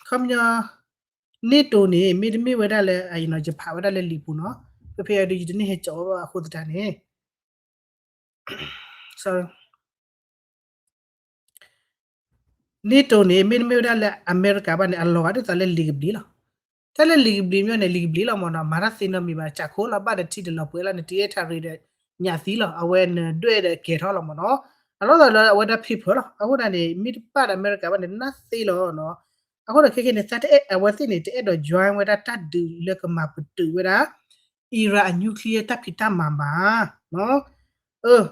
ခီပညီ NATO န့ၣ် မ့တမ့ၢ်ဝဲဒၣ်လၢ ယဖးဝဲဒၣ်လၢလံာ်ပူၤနီၤ ဖဲဖဲအံၤဒီး ယတန့ၢ်ဟဲကၠီဘၣ်အဃိသတးန့ၣ် NATO န့ၣ် မ့တမ့ၢ်ဝဲဒၣ်လၢအမဲရကၤဘၣ်န့ၣ် အလီၤဂာ်ဒ်သိးလၢလံာ်ကဘျံးလီၤ. တၢ်လၢလံာ်ကဘျံးမ့ၢ်န့ၣ် လံာ်ကဘျံးလီၤမ့ၢ်နီၤ, မၤတၢ်သ့နီတမံၤဘၣ်, ကးခိၣ်လီၤ, ဘၣ်ဒီးထံတလီၤပှဲၤလီၤ, နတံၤအဲၣ်ထးရံးဒီးညၣ်သံလီၤ, အဝဲနဒွဲၣ်ဒီးကဲၤထီၣ်လီၤမ့ၢ်နီၤ. အလီၢ်လီၤလၢအဝဲဒၣ် paper လီၤ. အဃိန့ၣ် မ့ၢ်တဘၣ်ဒီးအမဲရကၤဘၣ်န့ၣ် နၢ်သ့လီၤနီၤ. အဃိန့ၣ် ခဲခဲန့ၣ် သးတအဲၣ် အဝဲသ့ၣ်န့ၣ် တအဲၣ်ဒိး join ဝဲဒၣ်တၢ်ဒုးလၢကမၤပတုာ်ဝဲဒၣ် Iran အ nuclear တၢ်ဖံးတၢ်မၤဘၣ်. ဒ်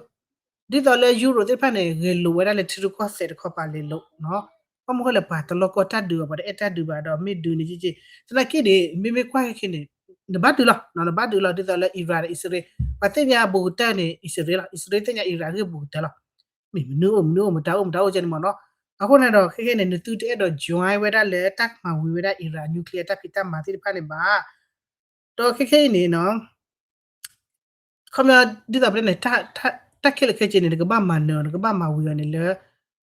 သိးလၢ Europe သ့ၣ်တဖၣ်န့ၣ် ဂဲၤလိာ်ဝဲဒၣ်လၢထံရူၢ်ကီၢ်သဲးတခီပၤလဲၤလိာ်နီၤ. ဘၣ်မနုၤဃိလဲၣ် ပှၤတလီၢ်ကီၢ်တၢ်ဒုးအီၤ ပှၤတအဲၣ်တၢ်ဒုးဘၣ်ဒီး မ့ၢ်ဒုးန့ၣ်က့က့, သနာ်က့န့ၣ် မ့မ့ၢ်ကွၢ်ခဲခဲန့ၣ် နဘၣ်ဒုးလီၤ, နဘၣ်ဒုးလီၤ. ဒ်သိးလၢ Iran ဒီးအံၣ်စရ့လး ပှၤသ့ၣ်ညါဘူးကတၢၢ်န့ၣ် အံၣ်စရ့လးလီၤ. အံၣ်စရ့လးသ့ၣ်ညါ Iran ဂ့ၢ်ဘူးကတၢၢ်လီၤ. မ့ၢ်မနုၤအိၣ်မနုၤအိၣ် မတၤအိၣ်မတၤအိၣ်ကဲန့ၣ်မ့ၢ်နီၤ. အဃိန့ၣ်ဒီး ခဲခဲန့ၣ် နသုတအဲၣ်ဒိး join ဝဲဒၣ်လၢတၢ်ကမၤဝံၤဝဲဒၣ် Iran nuclear တၢ်ဖံးတၢ်မၤသ့ၣ်တဖၣ်န့ၣ်ဘၣ်. ဒီးခဲခဲအံၤန့ၣ်နီၤ ခီပညီ ဒ်သိးပတဲန့ၣ် တၢ်ခဲလၢာ်ခဲဆ့န့ၣ် နကဘၣ်မၤနၢၤအီၤ နကဘၣ်မၤဝံၤအီၤန့ၣ်လၢ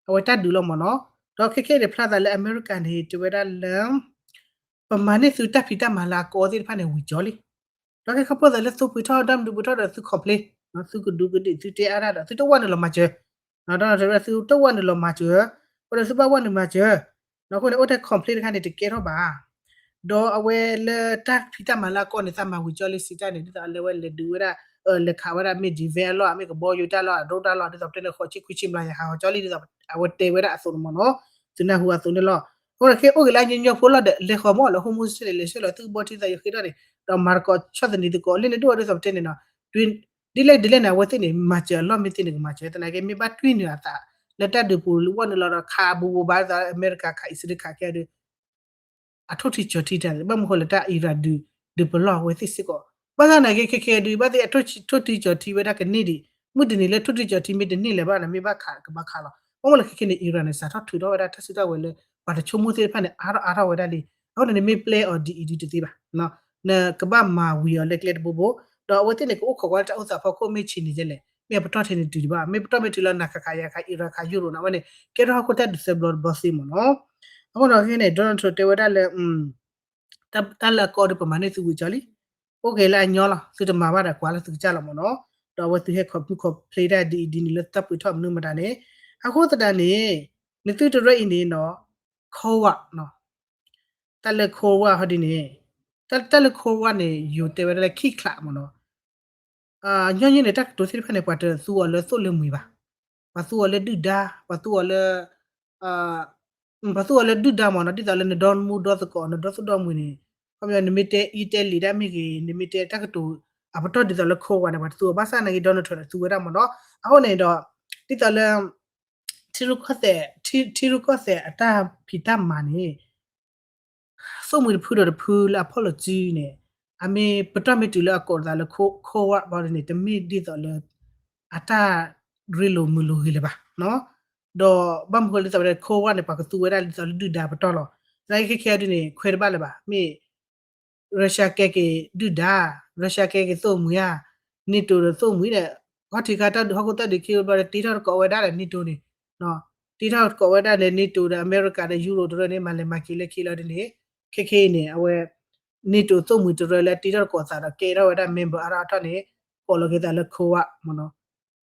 အဝဲတၢ်ဒုးလီၤမ့ၢ်နီၤ. ဒီးခဲခဲအံၤန့ၣ် ဖျါသးလၢအမဲရကၤန့ၣ် တဲဝဲဒၣ်လၢ ပမၤန့ၢ်သုတၢ်ဖံးတၢ်မၤလၢအကီသ့ၣ်တဖၣ်န့ၣ် ဝံၤကၠီလံ. ဒီးခဲခီဖျိသးလၢသုပှ့ၤထီၣ် ဒၣ်မနုၤပှ့ၤထီၣ်ဒီးသု complain သုကဒူးကဒံး သုတဲအါဒၣ်ဒီး သုတဝၢ်နုာ်လီၤမၤစၢၤ, ဒီးသုတဝၢ်နုာ်လီၤမၤစၢၤ, အဃိဒီးသုဘၣ်ဝၢ်နုာ်မၤစၢၤ, အဃိန့ၣ် အိၣ်ထဲ complain တခါန့ၣ် တကဲထီၣ်ဘၣ်. ဒီးအဝဲလၢတၢ်ဖံးတၢ်မၤလၢအကီန့ၣ် သးမၤဝံၤကၠီလံစံးတၢ်န့ၣ် ဒ်သိးလၢအဝဲလဲၤဒုးဝဲဒၣ် လဲၤခးဝဲဒၣ် မ့ၢ် defense အလီၢ် မ့ၢ်ကဘီယူၤတၢ်လီၢ် အဒိတၢ်လီၢ် ဒ်သိးပတဲန့ၣ် ဃိးဆံခွံဆံမျးယၤဟးဂီၤကၠီလံ ဒ်သိးအဝဲတဲဝဲဒၣ်အသိးန့ၣ်မ့ၢ်နီၤ, သုနၢ်ဟူအသိးန့ၣ်လီၤ. အဃိဒီးခဲအိၣ်က့ၤလၢအညီညီဖိလီၤဒီး လဲၤဃီၤမ့ၢ်လၢ Hormuz န့ၣ် လဲၤဆှၢလီၤသုကဘီထံသးယဃ့ထီၣ်န့ၣ် ဒီးမၤသကိးဆီၣ်သနံးသကိး လၢန့ၣ်ဒိၣ်ဒ်သိးပတဲန့ၣ်နီၤ, ဒ်လဲၣ်ဒ်လဲၣ်န့ၣ် အဝဲသ့ၣ်န့ၣ် မၤစၢၤအလီၢ်မ့ၢ်သ့န့ၣ် ကမၤစၢၤ သနာ်က့ မ့ၢ်ဘၣ်တွံၢ်နုာ်အသး လၢတၢ်ဒုးပူၤဝဲနုာ်လီၤဒီး ခးဘူးဘူးဘၣ်သး အမဲရကၤခး အံၣ်စရ့လးခးခဲအံၤဒီး အထိၣ်ထံကၠီၤထံတၢ်န့ၣ် ဘၣ်မနုၤဃိလၢတၢ် Iran ဒုး ဒုးပလီၢ်အဝဲသ့ၣ်စ့ၢ်ကီး, ဘၣ်ဆၣ်သနာ်က့ ခဲခဲအံၤဒုး ဘၣ်သ့ၣ်အထိၣ်ထံကၠီၤထံဝဲဒၣ်ကန့ၢ်ဒံး, မုၢ်တနံၤလၢထိၣ်ထံကၠီၤထံမ့ၢ်တန့ၢ်လၢၤဘၣ်န့ၣ် မ့ၢ်ဘၣ်ခးကဘၣ်ခးလီၤ. ဘၣ်မနုၤလၢခဲခဲန့ၣ် Iran န့ၣ် စးထီၣ်ထုးထီၣ်ဝဲဒၣ်တၢ်စုတၢ်ဝဲၤလၢ ပှၤတဆိကမိၣ်သ့ၣ်တဖၣ်န့ၣ် အါထီၣ်အါထီၣ်ဝဲဒၣ်လံ. အဃိန့ၣ် နမ့ၢ်ပျဲအီၤဒ်အံၤဒ်တသ့ဘၣ်, နကဘၣ်မၤဝံၤအီၤလၢကျဲတဘိဘိ, ဒီးအဝဲသ့ၣ်န့ၣ် ကအိၣ်ခိးကွၢ်လၢတၢ်အိၣ်သးဖီခိၣ်မ့ၢ်ဆံးန့ၣ်ဒ်လဲၣ်, မ့ၢ်အပတီၢ်ထဲန့ၣ်တုၤဒံးဘၣ်, မ့ၢ်ပတီၢ်မ့ၢ်တုၤလၢနၤခးခးယၤခး Iran ခး Europe န့ၣ် အဝဲန့ၣ် ကဲထီၣ်ဟီၣ်ခိၣ်တၢ်ဒုးသၢဘျီတဘျီသ့မ့ၢ်နီၤ. အဃိဒီးခဲန့ၣ် Donald Trump တဲဝဲဒၣ်လၢ တၢ်လၢအကီဒီးပမၤန့ၢ်သုဝံၤကၠီလံ, အိၣ်က့ၤလၢအညီလီၤ, သုတမၤဘၣ်ဒီးကွၢ်လၢသုကစၢ်လီၤမ့ၢ်နီၤ. ဒီးအဝဲသုဟဲ complain ဒ်အံၤဒ်န့ၣ်လၢတၢ်ပှ့ၤထီၣ်မနုၤမတၤန့ၣ်, အဃိသတးန့ၣ် နသုတရၢအံၤန့ၣ်နီၤ, Cold War နီၤ, တၢ်လၢ Cold War ဟီဒ်န့ၣ်, တၢ်လၢ Cold War န့ၣ် ယိၤတဲဝဲဒၣ်လၢခံချးမ့ၢ်နီၤ. ညီနုၢ်န့ၣ် တၢ်ကတိၤသ့ၣ်တဖၣ်န့ၣ် ပှၤတသူအီၤလၢသိၣ်လၢမှံၤဘၣ်, ပှၤသူအီၤလၢဒုၣ်ဒါ, ပှၤသူအီၤလၢ ပှၤသူအီၤလၢဒုၣ်ဒါမ့ၢ်နီၤ, ဒ်သိးလၢနဒီမူဒီသကိး နဒီသူၣ်ဒီမှံၤန့ၣ်, ခီပညီ နမ့ၢ်တဲအံၤတဲလံာ်ဒၣ်မ့ၢ်ဂ့ၤ, နမ့ၢ်တဲတၢ်ကတိၤ အပတီၢ်ဒ်သိးလၢ Cold War န့ၣ် ပှၤတသူအီၤ, ဘၣ်ဆၣ်သနာ်က့ Donald Trump န့ၣ် သူဝဲဒၣ်မ့ၢ်နီၤ. အဃိန့ၣ်ဒီး ဒ်သိးလၢ ထံရူၢ်ကီၢ်သဲး, ထံရူၢ်ကီၢ်သဲးအတၢ်ဖံးတၢ်မၤန့ၣ် သိၣ်မှံၤတဖုဒီးတဖုလၢအဖီၣ်လိာ်စုန့ၣ်, အမ့ၢ်ပတီၢ်မ့ၢ်တုၤလၢအကိးသးလၢ Cold War ဘၣ်န့ၣ် တမ့ၢ်ဒ်သိးလၢ အတၢ်ရ့လိာ်မုာ်လိာ်ဂ့ၤလၢၤဘၣ်. ဒီးဘၣ်မနုၤဃိလၢဒ်သိးပတဲ Cold War န့ၣ် ပှၤကသူဝဲဒၣ်ဒ်သိးလၢဒုၣ်ဒါပတီၢ်လီၤ. သနာ်က့ခဲခဲအံၤဒ်န့ၣ် ခွဲးတဘၣ်လၢၤဘၣ်, မ့ၢ် Russia ကဲက့ၤဒုၣ်ဒါ, Russia ကဲက့ၤသိၣ်မှံၤဧါ, NATO ဒီးသိၣ်မှံၤဒီး ခီၣ်ထံးခါတၢ်ဒုးဟီၣ်ခိၣ်တၢ်ဒုးခံဘျီဒီး တ့ထီၣ်တကိးဝဲဒၣ်ဒီး NATO န့ၣ်, တ့ထီၣ်တကိးဝဲဒၣ်န့ၣ် NATO ဒီးအမဲရကၤဒီး Europe တရၢန့ၣ် မၤလဲၤမၤက့ၤလၢခံလီၤဒ်န့ၣ်, ခဲခဲအံၤန့ၣ် အဝဲ NATO သိၣ်မှံၤတရၢလၢတ့ထီၣ်တကိးသးဒီး ကဲထီၣ်ဝဲဒၣ် member အါထီၣ်အါထီၣ်န့ၣ် ကိးလီၤက့ၤသးလၢ Cold War မ့ၢ်နီၤ,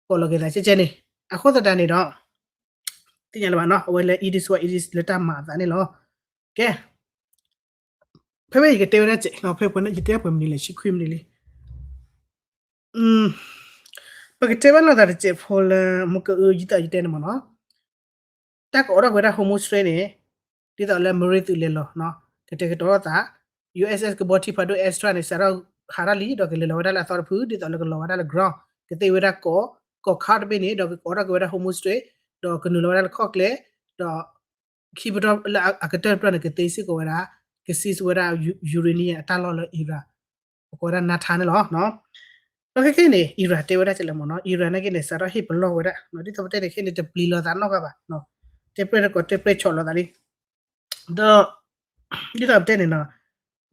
ကိးလီၤက့ၤသးကဲကဲန့ၣ်, အဃိသတးန့ၣ်ဒီး သ့ၣ်ညါလၢၤဘၣ်နီၤ, အဝဲလၢ it is what it is လၢတၢ်မၤအသးန့ၣ်လီၤ. ကဲ ဖဲဖဲယကတဲဝဲဒၣ်စဲး, ဖဲဖဲန့ၣ် ယတဲပှဲၤမံၤလံ ဆံခွံမံၤလံ. ပကတဲဘၣ်လိာ်သးတစဲးဖိလၢ မ့ၢ်ကအု ယသးယတဲန့ၣ်မ့ၢ်နီၤ, တၢ်ကအိးထီၣ်က့ၤဝဲဒၣ် Hormuz Strait န့ၣ် ဒ်သိးလၢ marine သုးလဲၤလီၤ, ကတဲာ်ကတီၤလိာ်သး, U S S ကဘီထံဖးဒိၣ် Astra န့ၣ် စးထီၣ်ဟးထီၣ်လံ ဒီးကလဲၤလီၤဝဲဒၣ်လၢအသီတဖု ဒ်သိးလၢကလီၤဝဲဒၣ်လၢ ground ကသ့ဝဲဒၣ်ကီး, ကီးခါတဘ့ၣ်န့ၣ် ဒီးကအိးထီၣ်က့ၤဝဲဒၣ် Hormuz Strait ဒီးကနုာ်လီၤဝဲဒၣ်လၢခီၣ်ကျဲ, ဒီး ခံပတီၢ်လၢအကတၢၢ်တပတီၢ်န့ၣ် ကသ့စ့ၢ်ကီးဝဲဒၣ်, က seize ဝဲဒၣ် uranium အတၢ်လီၢ်လၢ Iran ပကိးဝဲဒၣ် Natanz န့ၣ်လီၤ. ဒီးခဲခဲအံၤန့ၣ် Iran တဲဝဲဒၣ်ကလဲၣ်မ့ၢ်နီၤ, Iran နာ်က့န့ၣ် စးထီၣ်ဟ့ၣ်ပလီၢ်ဝဲဒၣ်, ဒ်သိးပတဲန့ၣ် ခဲန့ၣ် တပျံၤလိာ်သးနီတဂၤဘၣ်, တဲပြဲၢ်တကိးတဲပြဲၢ်ဆီၣ်လိာ်သးလံ. ဒီး ဒ်သိးပတဲန့ၣ်နီၤ,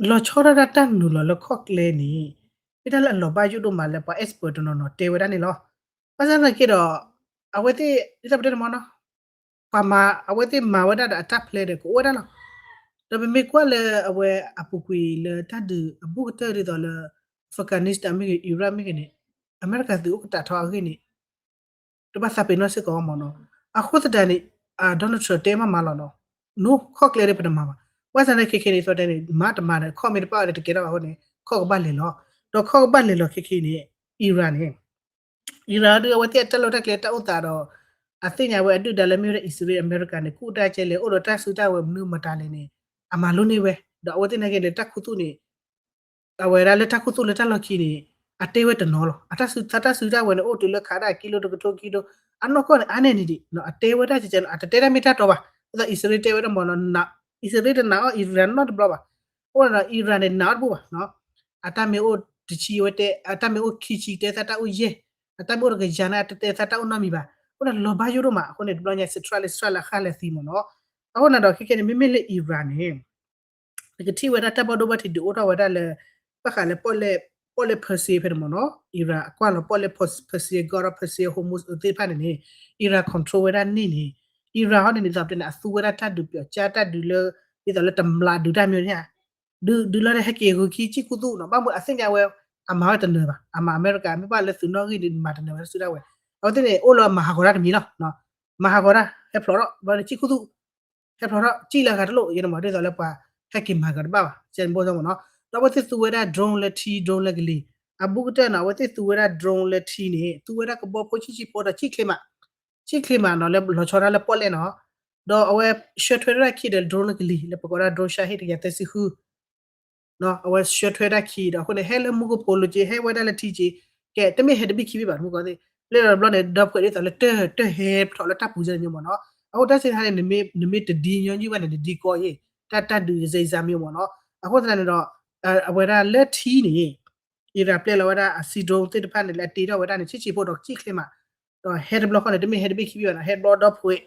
လီၤဆီဒၣ်တၢ်တၢ်နုာ်လီၤလၢခီၣ်ကျဲန့ၣ် မ့ၢ်တၢ်လၢအလီၤဘၣ်ယိၣ်ဒိၣ်မးလၢပှၤ expert တနီၤနီၤတဲဝဲဒၣ်န့ၣ်လီၤ. ဘၣ်ဆၣ်သနာ်က့ဒီး အဝဲသ့ၣ် ဒ်သိးပတဲန့ၣ်မ့ၢ်နီၤ, ပှၤမၤ အဝဲသ့ၣ်မၤဝဲဒၣ်ဒီးအတၢ် plan ဒီးကအိၣ်ဝဲဒၣ်လီၤ. ဒီးပမ့ၢ်ကွၢ်လၢအဝဲအပူၤကွံာ်လၢတၢ်ဒုးအဘူးကတၢၢ်ဒ်သိးလၢ Afghanistan မ့ၢ်ဂ့ၤ Iraq မ့ၢ်ဂ့ၤန့ၣ် အမဲရကၤသုးအိၣ်ကတၢၢ်ထီအဂ့ၢ်န့ၣ် တဘၣ်သးပ့ၤနီၣ်စ့ၢ်ကီးမ့ၢ်နီၤ. အဃိသတးန့ၣ် Donald Trump တဲမးမးလီၤနီၤ, နခီၣ်ကျဲဒီးပတမၤဘၣ်. ဘၣ်ဆၣ်သနာ်က့ခဲခဲန့ၣ် အသိးတဲန့ၣ် မၤတမၤဒီး ခီၣ်မ့ၢ်တပာ်ဝဲဒီးတကဲထီၣ်ဘၣ်အဃိန့ၣ် ခီၣ်ကဘၣ်လဲၤလီၤ. ဒီးခီၣ်ကဘၣ်လဲၤလီၤခဲခဲန့ၣ် Iran န့ၣ် Iran ဒုးအဝဲသ့ၣ်အတၢ်လီၢ်တၢ်ကျဲတၢ်အိၣ်သးဒီး အသ့ၣ်ညါဝဲအဒုၣ်ဒါလၢမ့ၢ်ဝဲဒၣ်အံၣ်စရ့လးအမဲရကၤန့ၣ် ကူၣ်တၢ်ကဲလဲၣ် အိၣ်ဒီးတၢ်စုတၢ်ဝဲၤမနုၤမတၤလဲၣ်န့ၣ် အမၤလိန့ၢ်ဝဲ, ဒီးအဝဲသ့ၣ်နာ်က့န့ၣ် တၢ်ခူသူၣ်န့ၣ် အဝဲဒၣ်လၢတၢ်ခူသူၣ်လၢတၢ်လီၢ်ခံန့ၣ် အတဲဝဲတနီၤလီၤ. အတၢ်စု တၢ်စုတၢ်ဝဲၤန့ၣ် အိၣ်တုၤလၢခးဒၣ်ကံလိတကထိခံကထိ, အနီၢ်ကီၢ်န့ၣ် အါန့ၢ်န့ၣ်ဒံး အတဲဝဲဒၣ်ကဲကဲနီၤ, အတတဲတၢ်မ့ၢ်တၢ်တီဘၣ်. ဒ်သိးအံၣ်စရ့လးတဲဝဲဒၣ်မ့ၢ်နီၤ, အံၣ်စရ့လးတနာ်အီၤ Iran နီတဘျီဘၣ်. အိၣ်ဒီး Iran န့ၣ် နာ်အီၤတဘူၣ်ဘၣ်. အတၢ်မ့ၢ်အိၣ်တဆံ အဝဲတဲ အတၢ်မ့ၢ်အိၣ်ခံဆံ တဲသးတၢ်အိၣ်ယဲၢ်, အတၢ်မ့ၢ်အိၣ်တကယၤန့ၣ် အတတဲသးတၢ်အိၣ်နီတမံၤဘၣ်. အိၣ်ဒီးလီၤဘၣ်ယိၣ်ဒိၣ်မး အဃိန့ၣ် တဘျီညါ စထြၢလၢစထြၢလၢအဃၣ်လၢသံမ့ၢ်နီၤ. အဃိန့ၣ်ဒီး ခဲခဲန့ၣ် မ့မ့ၢ်လၢ Iran န့ၣ် နကထံၣ်ဝဲဒၣ်တၢ်ဘၣ်ဒိဘၣ်ထံးဒုးအိၣ်ထီၣ်ဝဲဒၣ်လၢ ဘၣ်ဃးလၢ ပီၣ်လဲၣ် Persia ဖဲန့ၣ်မ့ၢ်နီၤ, Iran အကွၢ်လီၤပီၣ်လဲၣ် Persia Gulf ဒီး Persia Hormuz သ့ၣ်တဖၣ်န့ၣ်န့ၣ် Iran control ဝဲဒၣ်န့ၣ်န့ၣ်, Iran ဟီန့ၣ်န့ၣ် သိးပတဲန့ၣ် အသူဝဲဒၣ်တၢ်ဒုးပျီၢ်ကၠါတၢ်ဒုးလၢ ဒ်သိးလၢတမျးဒုးတၢ်မ့ၢ်န့ၣ် ဒုးဒုးလီၤဒီးဟဲက့ၤဂုာ်ခံဆံခူသူၣ်နီၤ, ဘၣ်မနုၤအသ့ၣ်ညါဝဲ အမၤဝဲတနၢၤဘၣ်, အမၤအမဲရကၤ မ့ၢ်ဘၣ်လၢသုးနီၣ်ဂံၢ်န့ၣ် မၤတနၢၤဝဲဒၣ်စုတၢ်ဝဲၤ, အဝဲသ့ၣ်န့ၣ် အိၣ်လၢမၤဟးဂီၤတၢ်တမံၤလီၤ, မၤဟးဂီၤတၢ် ဟဲဖျိးထီၣ် ဘၣ်လၢဆံခူသူၣ် ဟဲဖျိးထီၣ် ကံၣ်လၢအဂၤတလိၣ် ယဲန့ၣ်မ့ၢ် ဒ်သိးလၢပှၤဟဲက့ၤမၤကဒီးတဘၣ်ဘၣ် ကဲန့ၣ်ဘိၣ်မ့ၢ်နီၤ, ဒီးအဝဲသ့ၣ်သူဝဲဒၣ် drone လၢထံ drone လၢကလံၤ, အဘူးကတၢၢ်နီၤ အဝဲသ့ၣ်သူဝဲဒၣ် drone လၢထံန့ၣ် သူဝဲဒၣ်ကဘီဖိဆံးဆံးဖိဒီးဆံၣ်ချ့မး, ဆံၣ်ချ့မးနီၤ လၢလီၤဆီဒၣ်လၢပီၣ်လဲၣ်နီၤ, ဒီးအဝဲဆှၢထွဲဒၣ်ခံဒီး drone လၢကလံၤ လၢပကိးဒၣ် drone Shahed တကယၤသၢဆံဃု အဝဲဆှၢထွဲဒၣ်ခံဒီး အဃိန့ၣ် ဟဲလၢမူကဖိးလိၤက့ ဟဲဝဲဒၣ်လၢထံက့, ကဲ တမ့ၢ်ဟဲတဘ့ၣ်ခံဘ့ၣ်ဘၣ် မူကီသ့ၣ် ပျဲလီၤတဘျီန့ၣ် ဒီးဖှဲးဒ်သိးလၢတၢၢ်တၢၢ်ဟဲဖျိးလၢတၢ်ပူၤကဲန့ၣ်မ့ၢ်နီၤ, အဃိတၢ်စ့ၢ်တခါန့ၣ် နမ့ၢ်တဒ်ညီနုၢ်ဘၣ်န့ၣ် နဒ်ကီယ့ၢ် တၢ်တၢ်ဒုးကစဲးစးမ့ၢ်မ့ၢ်နီၤ, အဃိသတးန့ၣ်ဒီး အဝဲဒၣ်လၢထံန့ၣ် Iran ပျဲလီၤဝဲဒၣ်အ sea drone သ့ၣ်တဖၣ်န့ၣ် လၢအတ့ထီၣ်ဝဲဒၣ်န့ၣ် ဆံးဆံးဖိဒီးဆံၣ်ချ့မး, ဒီးဟဲတဘျီဃီန့ၣ် တမ့ၢ်ဟဲတဘ့ၣ်ခံဘ့ၣ်ဘၣ်နီၤ ဟဲတဘျီဒီးဖှဲး ဒီ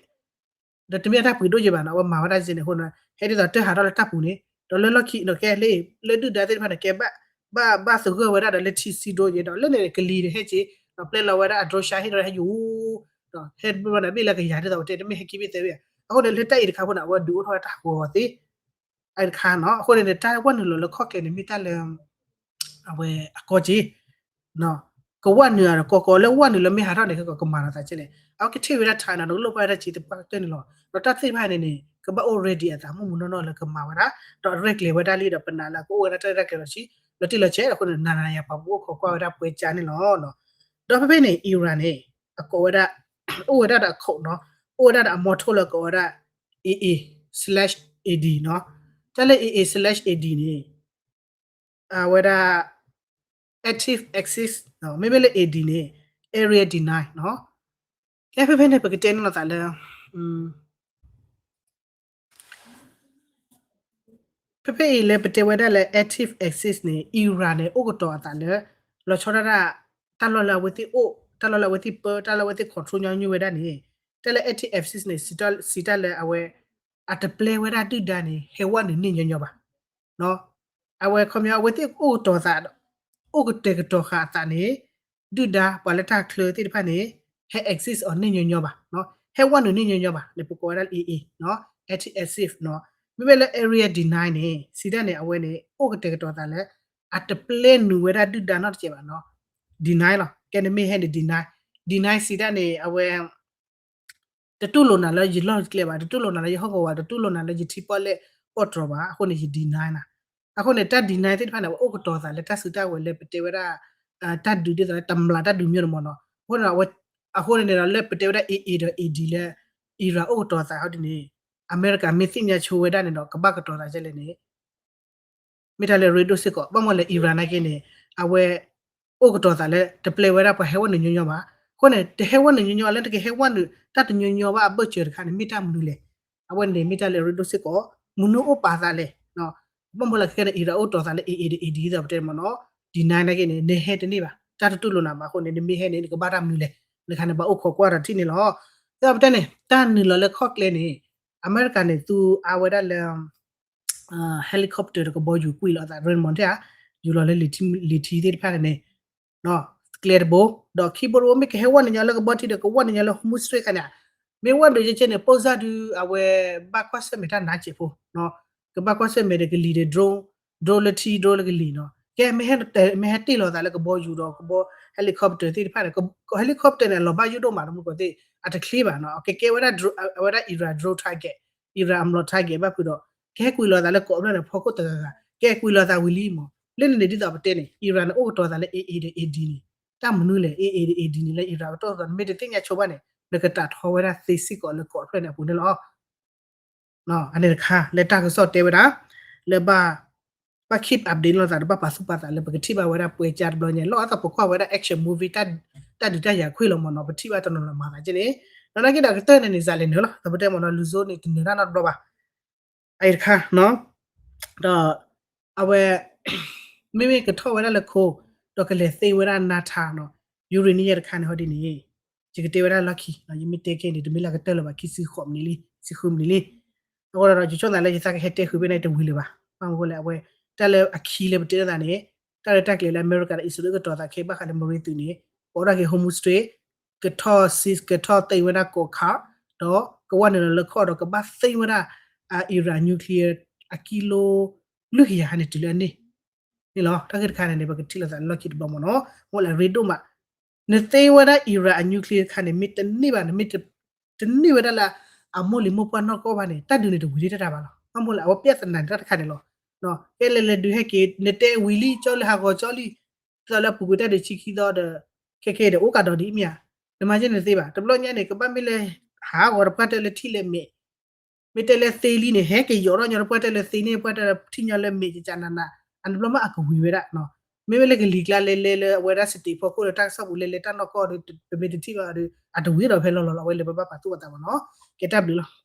းတမ့ၢ်တၢ်ပှ့ၤဒိၣ်ယဲၢ်ဘၣ်နီၤ အဝဲမၤဝဲဒၣ်စ့ၢ်န့ၣ်အဃိ ဟဲဒ်သိးတၢ်ဟးထီၣ်လၢတၢ်ပူၤန့ၣ် ဒီးလၢလီၢ်ခံနီၤ ကဲလၢ လၢဒုၣ်ဒါသ့ၣ်တဖၣ်န့ၣ် ကဲဘၣ် ဘၣ် ဘၣ်သဂၢၢ်ဝဲဒၣ်ဒီးလၢထံ sea drone ယဲၢ် ဒီးလၢန့ၣ်ကလံၤဒီးဟဲက့ၤ ဒီးပျဲလီၤဝဲဒၣ်အ drone Shahed ဟဲက့ၤ ဒီးဟဲတဘျီန့ၣ် ဘ့ၣ်လၢကယၤဒ်သိးပတဲ တမ့ၢ်ဟဲခံဘ့ၣ်သၢဘ့ၣ်, အဃိန့ၣ်လၢတၢ်အံၤတခါဖိန့ၣ် အဝဲဒုးအိၣ်ထီၣ်ဝဲတၢ်ဟးဂီၤဂီၤသ့ အံၤတခါနီၤ အဃိန့ၣ် တၢ်ဝဲနုာ်လီၤလၢခီၣ်ကျဲန့ၣ် မ့ၢ်တၢ်လၢ အဝဲအကီက့ ကဝဲနုာ်အါဒီးကီကီလၢဝဲနုာ်လၢမ့ၢ်ဟးထီၣ်န့ၣ် ကကမၤလီၤသးကဲလဲၣ် အဝဲကထံၣ်ဝဲဒၣ် China ဒီးကလိၣ်ဘၣ်ဝဲဒၣ်စ့တပှၢ်ကတၢၢ်န့ၣ်လီၤ. ဒီးတၢ်သ့ၣ်တဖၣ်န့ၣ်န့ၣ် ကဘၣ်အိၣ် ready အသးမုၢ်မုၢ်နီၢ်နီၢ်လၢကမၤဝဲဒၣ် ဒီးရဲၣ်ကျဲၤဝဲဒၣ်လံဒီးပနာ်လၢကအိၣ်ဝဲဒၣ်တၢ်ရဲၣ်တၢ်ကျဲၤလီၤဆံ လီၤတံၢ်လီၤဆဲးအဃိန့ၣ် နၤနၤယၤပှၤပူၤအိၣ်ခိးကွၢ်ဝဲဒၣ်ပှဲၤကၠါန့ၣ်လီၤ. ဒီးဖဲဖဲန့ၣ် Iran န့ၣ် အကိးဝဲဒၣ် အိၣ်ဝဲဒၣ်ဒီးအခိးနီၤ အိၣ်ဝဲဒၣ်ဒီးအမီထိလၢကိးဝဲဒၣ် AA slash AD နီၤ တၢ်လၢ AA slash AD န့ၣ် အဝဲဒၣ် active axis မ့မ့ၢ်လၢ AD န့ၣ် area deny နီၤ ကဲဖဲဖဲန့ၣ် ပကတဲန့ၣ်လီၤသးလၢ ဖဲဖဲအံၤလၢပတဲဝဲဒၣ်လၢ active axis န့ၣ် Iran န့ၣ် အိၣ်ကတီၤအသးလၢ လီၤဆီဒၣ်တၢ် တၢ်လီၢ်လၢအဝဲသ့ၣ်အိၣ် တၢ်လီၢ်လၢအဝဲသ့ၣ်ပၢ တၢ်လၢအဝဲသ့ၣ် control ညီနုၢ်ဝဲဒၣ်န့ၣ် တၢ်လၢ active axis န့ၣ် စံးတၢ်လၢအဝဲ အတပျဲဝဲဒၣ်ဒုၣ်ဒါန့ၣ် ဟဲဝဲနုာ်န့ၢ်ညီညီဘၣ် အဝဲခီပညီ အဝဲသ့ၣ်အိၣ်ကတီၤသး အိၣ်ကတဲာ်ကတီၤဃာ်အသးန့ၣ် ဒုၣ်ဒါပှၤလၢတၢ်ချၢသ့ၣ်တဖၣ်န့ၣ် ဟဲ exist အီၤန့ၢ်ညီညီဘၣ် ဟဲဝဲနုာ်န့ၢ်ညီညီဘၣ်န့ၣ် ပကိးဝဲဒၣ် AA နီၤ active axis နီၤ မ့မ့ၢ်လၢ area deny န့ၣ် စံးတၢ်န့ၣ် အဝဲန့ၣ် အိၣ်ကတဲာ်ကတီၤသးလၢ အတပျဲနုာ်ဝဲဒၣ်ဒုၣ်ဒါနီတစဲးဘၣ်နီၤ deny လီၤ ကဲန့ၣ်မ့ၢ်ဟဲန့ၣ် deny deny စံးတၢ်န့ၣ် အဝဲ တတူၢ်လိာ်နၤလၢယလီၢ်ကျဲဘၣ် တတူၢ်လိာ်နၤလၢယဟီၣ်ကဝီၤ တတူၢ်လိာ်နၤလၢယထံပီၣ်လဲၣ်ပီၣ်တြီၤဘၣ် အဃိန့ၣ် ယ deny နၤ အဃိန့ၣ် တၢ် deny သ့ၣ်တဖၣ်န့ၣ် အဝဲအိၣ်ကတီၤသးလၢတၢ်စုတၢ်ဝဲၤလၢပတဲဝဲဒၣ် တၢ်ဒုးဒ်သိးလၢတမျးတၢ်ဒုးမ့ၢ်န့ၣ်မ့ၢ်နီၤ အဃိန့ၣ် အဃိန့ၣ်န့ၣ်ဒီး လၢပတဲဝဲဒၣ် AA ဒီး AD လၢ Iran အိၣ်ကတီၤသးဟီဒ်န့ၣ် အမဲရကၤမ့ၢ်သ့ၣ်ညါဆိဝဲဒၣ်န့ၣ်ဒီး ကဘၣ်ကတီၤသးကဲလဲၣ်န့ၣ် မ့ၢ်တၢ်လၢအရ့ဒိၣ်စ့ၢ်ကီး ဘၣ်မနုၤလဲၣ် Iran နာ်က့န့ၣ် အဝဲ အိၣ်ကတီၤသးလၢ တပျဲဝဲဒၣ်ပှၤဟဲဝဲနုာ်ညီညီဘၣ်. အဃိန့ၣ် တဟဲဝဲနုာ်ညီညီ လၢတကဟဲဝဲနုာ် တၢ်တညီညီဘၣ်အဘၢၣ်စၢၤတခါန့ၣ် မ့ၢ်တၢ်မနုၤလဲၣ်. အဝဲန့ၣ်မ့ၢ်တၢ်လၢအရ့ဒိၣ်စ့ၢ်ကီး မနုၤအိၣ်ပာ်သးလဲၣ်. ဘၣ်မနုၤလဲၣ် ခဲခဲန့ၣ် Iran အိၣ်ကတီၤသးလၢ AA ဒီး AD ဒ်သိးပတဲမ့ၢ်နီၤ deny နာ်က့န့ၣ် နဟဲတန့ၢ်ဘၣ် တၢ်တတူၢ်လိာ်နၤဘၣ်အဃိန့ၣ် နမ့ၢ်ဟဲန့ၣ် နကဘၣ်တၢ်မနုၤလဲၣ် နခါန့ၣ် ဘၣ်အိၣ်ခိးကွၢ်ဒီးထံၣ်န့ၣ်လီၤ. ဒီးပတဲန့ၣ် တၢ်နုာ်လီၤလၢခီၣ်ကျဲန့ၣ် အမဲရကၤန့ၣ် သူအါဝဲဒၣ်လၢ helicopter ဒီးကဘီယူၤကွံာ်လီၤအသး Raymond တဲဧါ ယူၤလီၤလၢလံာ်ထံသ့ၣ်တဖၣ်န့ၣ် ကျဲတဘိ ဒီးခံဘိတဘိ မ့ၢ်ကဟဲဝဲနုာ်ညီလၢကဘီထံဒီး ကဝဲနုာ်ညီလၢ Hormuz Strait ခါန့ၣ် မ့ၢ်ဝဲဒၣ်ယကဲန့ၣ် ပိၢ်စၢ်ဒုး အဝဲဘၣ်ကွၢ်ဆၢၣ်မဲာ်တၢ်နါစဲးဖိ ကဘၣ်ကွၢ်ဆၢၣ်မဲာ်ဒီးကလံၤဒီး drone, drone လၢထံ drone လၢကလံၤနီၤ. ကဲ မ့ၢ်ဟဲတ့ၢ်လီၤသးလၢကဘီယူၤဒီးကဘီ helicopter သ့ၣ်တဖၣ်န့ၣ် helicopter န့ၣ် အလီၤဘၣ်ယိၣ်ဒိၣ်မး တမူကီၢ်သ့ၣ် အတချ့ဘၣ်နီၤ ကကဲဝဲဒၣ် အဝဲဒၣ် Iran drone target, Iran အမျိာ် target ဘၣ်ဖုးဒီး ကဟဲကွံာ်လီၤသးလၢကီးဖျၢၣ်န့ၣ် ဖီခိၣ်တဂၤဂၤ ကဲကွံာ်လီၤသးဝံၤလံမး လၢန့ၣ်န့ၣ်ဒ်သိးပတဲန့ၣ် Iran န့ၣ် အိၣ်ကတီၤသးလၢ A A ဒီး A D န့ၣ် တၢ်မနုၤလဲၣ် A A ဒီး A D န့ၣ်လၢ Iran ကတီၢ်ကတီၤ နမ့ၢ်တသ့ၣ်ညါဆိဘၣ်န့ၣ် နကတၢ်ထီဝဲဒၣ်သ့စ့ၢ်ကီးလၢကီးဖျၢၣ်န့ၣ်အပူၤန့ၣ်လီၤ. အန့ၣ်တခါ လၢတၢ်ကစီၣ်တဲဝဲဒၣ် လၢဘၣ် ဘၣ် keep update လိာ်သးဒီးဘၣ်ပာ်သူၣ်ပာ်သးလၢပကထံၣ်ဘၣ်ဝဲဒၣ်ပှဲၤကၠါတဘျီညါ လီၤအသးပိာ်ခွါဝဲဒၣ် action movie တၢ်ဒုးတၢ်ယၤခွ့လီၤမ့ၢ်နီၤ ပထံၣ်ဘၣ်တနီၤနီၤမၤသးက့န့ၣ် ဒီးနာ်က့ဒီးကတၢၢ်န့ၣ်န့ၣ် စးလဲၤနုာ်လီၤ ဒီးပတဲမ့ၢ်နီၤ လူၤစိန့ၣ် တနုာ်တၢ်နီတဘျီဘၣ် အအံၤတခါ ဒီး အဝဲ မ့မ့ၢ်ကထီၣ်ဝဲဒၣ်လၢခိ ဒီးကလဲၤသ့ဝဲဒၣ်နါထါနီၤ uranium တခါန့ၣ်ဟီဒ်န့ၣ် ယကတဲဝဲဒၣ်လီၢ်ခံ ယမ့ၢ်တဲခဲန့ၣ် တမ့ၢ်လၢကတၢၢ်လၢၤဘၣ် ခံဆံဃိးမံးနံးလံ ဆံဃုမံးနံးလံ အဃိဒီးယဆိကမိၣ်သးလၢယသးကဟဲတဲဃုာ်ဖဲန့ၣ်တဝံၤလၢၤဘၣ် ဘၣ်မနုၤအဃိလဲၣ် အဝဲ တၢ်လၢအခံလၢပတဲဒၣ်န့ၣ် တၢ်လၢတၢ်ကျဲၤလၢအမဲရကၤဒီးအံၣ်စရ့လးကတီၤသးခဲဘၣ်ဃးလၢမရ့သုးန့ၣ် ပိာ်ဒၣ်က့ၤ Hormuz Strait ကထီၣ် ကထီၣ်သ့ဝဲဒၣ်ကီးခး ဒီးကဝၢ်နုာ်လီၤလၢခီၣ်ဒီးကဘၣ်သ့ဝဲဒၣ် အ Iran nuclear အကံလိ လွံၢ်ကယၤဟါန့ၣ်တုၤလၢအန့ၣ် န့ၣ်လီၤ တၢ်ဂ့ၢ်တခါန့ၣ်န့ၣ် ပကထံၣ်လိာ်သးလၢလီၢ်ခံတဘျီမ့ၢ်နီၤ အဃိလဲၣ်ရ့ဒိၣ်မး နသ့ဝဲဒၣ် Iran အ nuclear တခါန့ၣ် မ့ၢ်တန့ၢ်ဘၣ်န့ၣ် မ့ၢ်တန့ၢ်ဝဲဒၣ်လၢ အမိၢ်လံၤမိၢ်ပှၢ်နီၢ်ကီၢ်ဘၣ်န့ၣ် တၢ်ဒုးန့ၣ်တဝံၤဒၣ်တၢ်ဘၣ်လီၤ ဘၣ်မနုၤလဲၣ် အဝဲ ပြဿနာ န့ၣ်တၢ်တခါန့ၣ်လီၤ ကဲလဲၤလဲၤဒုးဟဲက့ၤ နတဲဝံၤလံကၠီလံ ဟးဂီၤကၠီလံ ဒ်သိးလၢအပူၤကွံာ်တၢ်ဒုးဆံခံသီဒီး ခဲကဲဒီးအိၣ်ကးဒီးဒ်အမ့ၢ်ဧါ နမၤက့န့ၣ်သ့ဘၣ် တဘျီညါန့ၣ် ကဘၣ်မ့ၢ်လၢ ဟးဂီၤတပှၢ်တၢၢ်လၢထံၣ်လၢမဲာ် မ့ၢ်တဲလၢသ့လံန့ၣ် ဟဲက့ၤယီၤထီၣ်ညီတပှၢ်တၢၢ်လၢသ့န့ၣ် ပှၢ်တၢၢ်လၢထံၣ်ညီလၢမဲာ်ကကနန အတဘျီမ့ၢ်အကဝံၤဝဲဒၣ် မ့မ့ၢ်လၢကလံၤကျါလဲၤလဲၤလၢအဝဲဒၣ် state ဖီခိၣ်လၢတၢ်ကစီၣ်ပူၤလဲၤလဲၤတၢ်နီၢ်ကီၢ်ဒီး ပမ့ၢ်တထံၣ်ဘၣ်ဒီး အတဝံၤဒီးဖဲလီၤလီၤလီၤ အဝဲလၢပဘၣ်ပာ်သူၣ်ပာ်သးမ့ၢ်နီၤ ကဲတၢ်ဘျုးလီၤ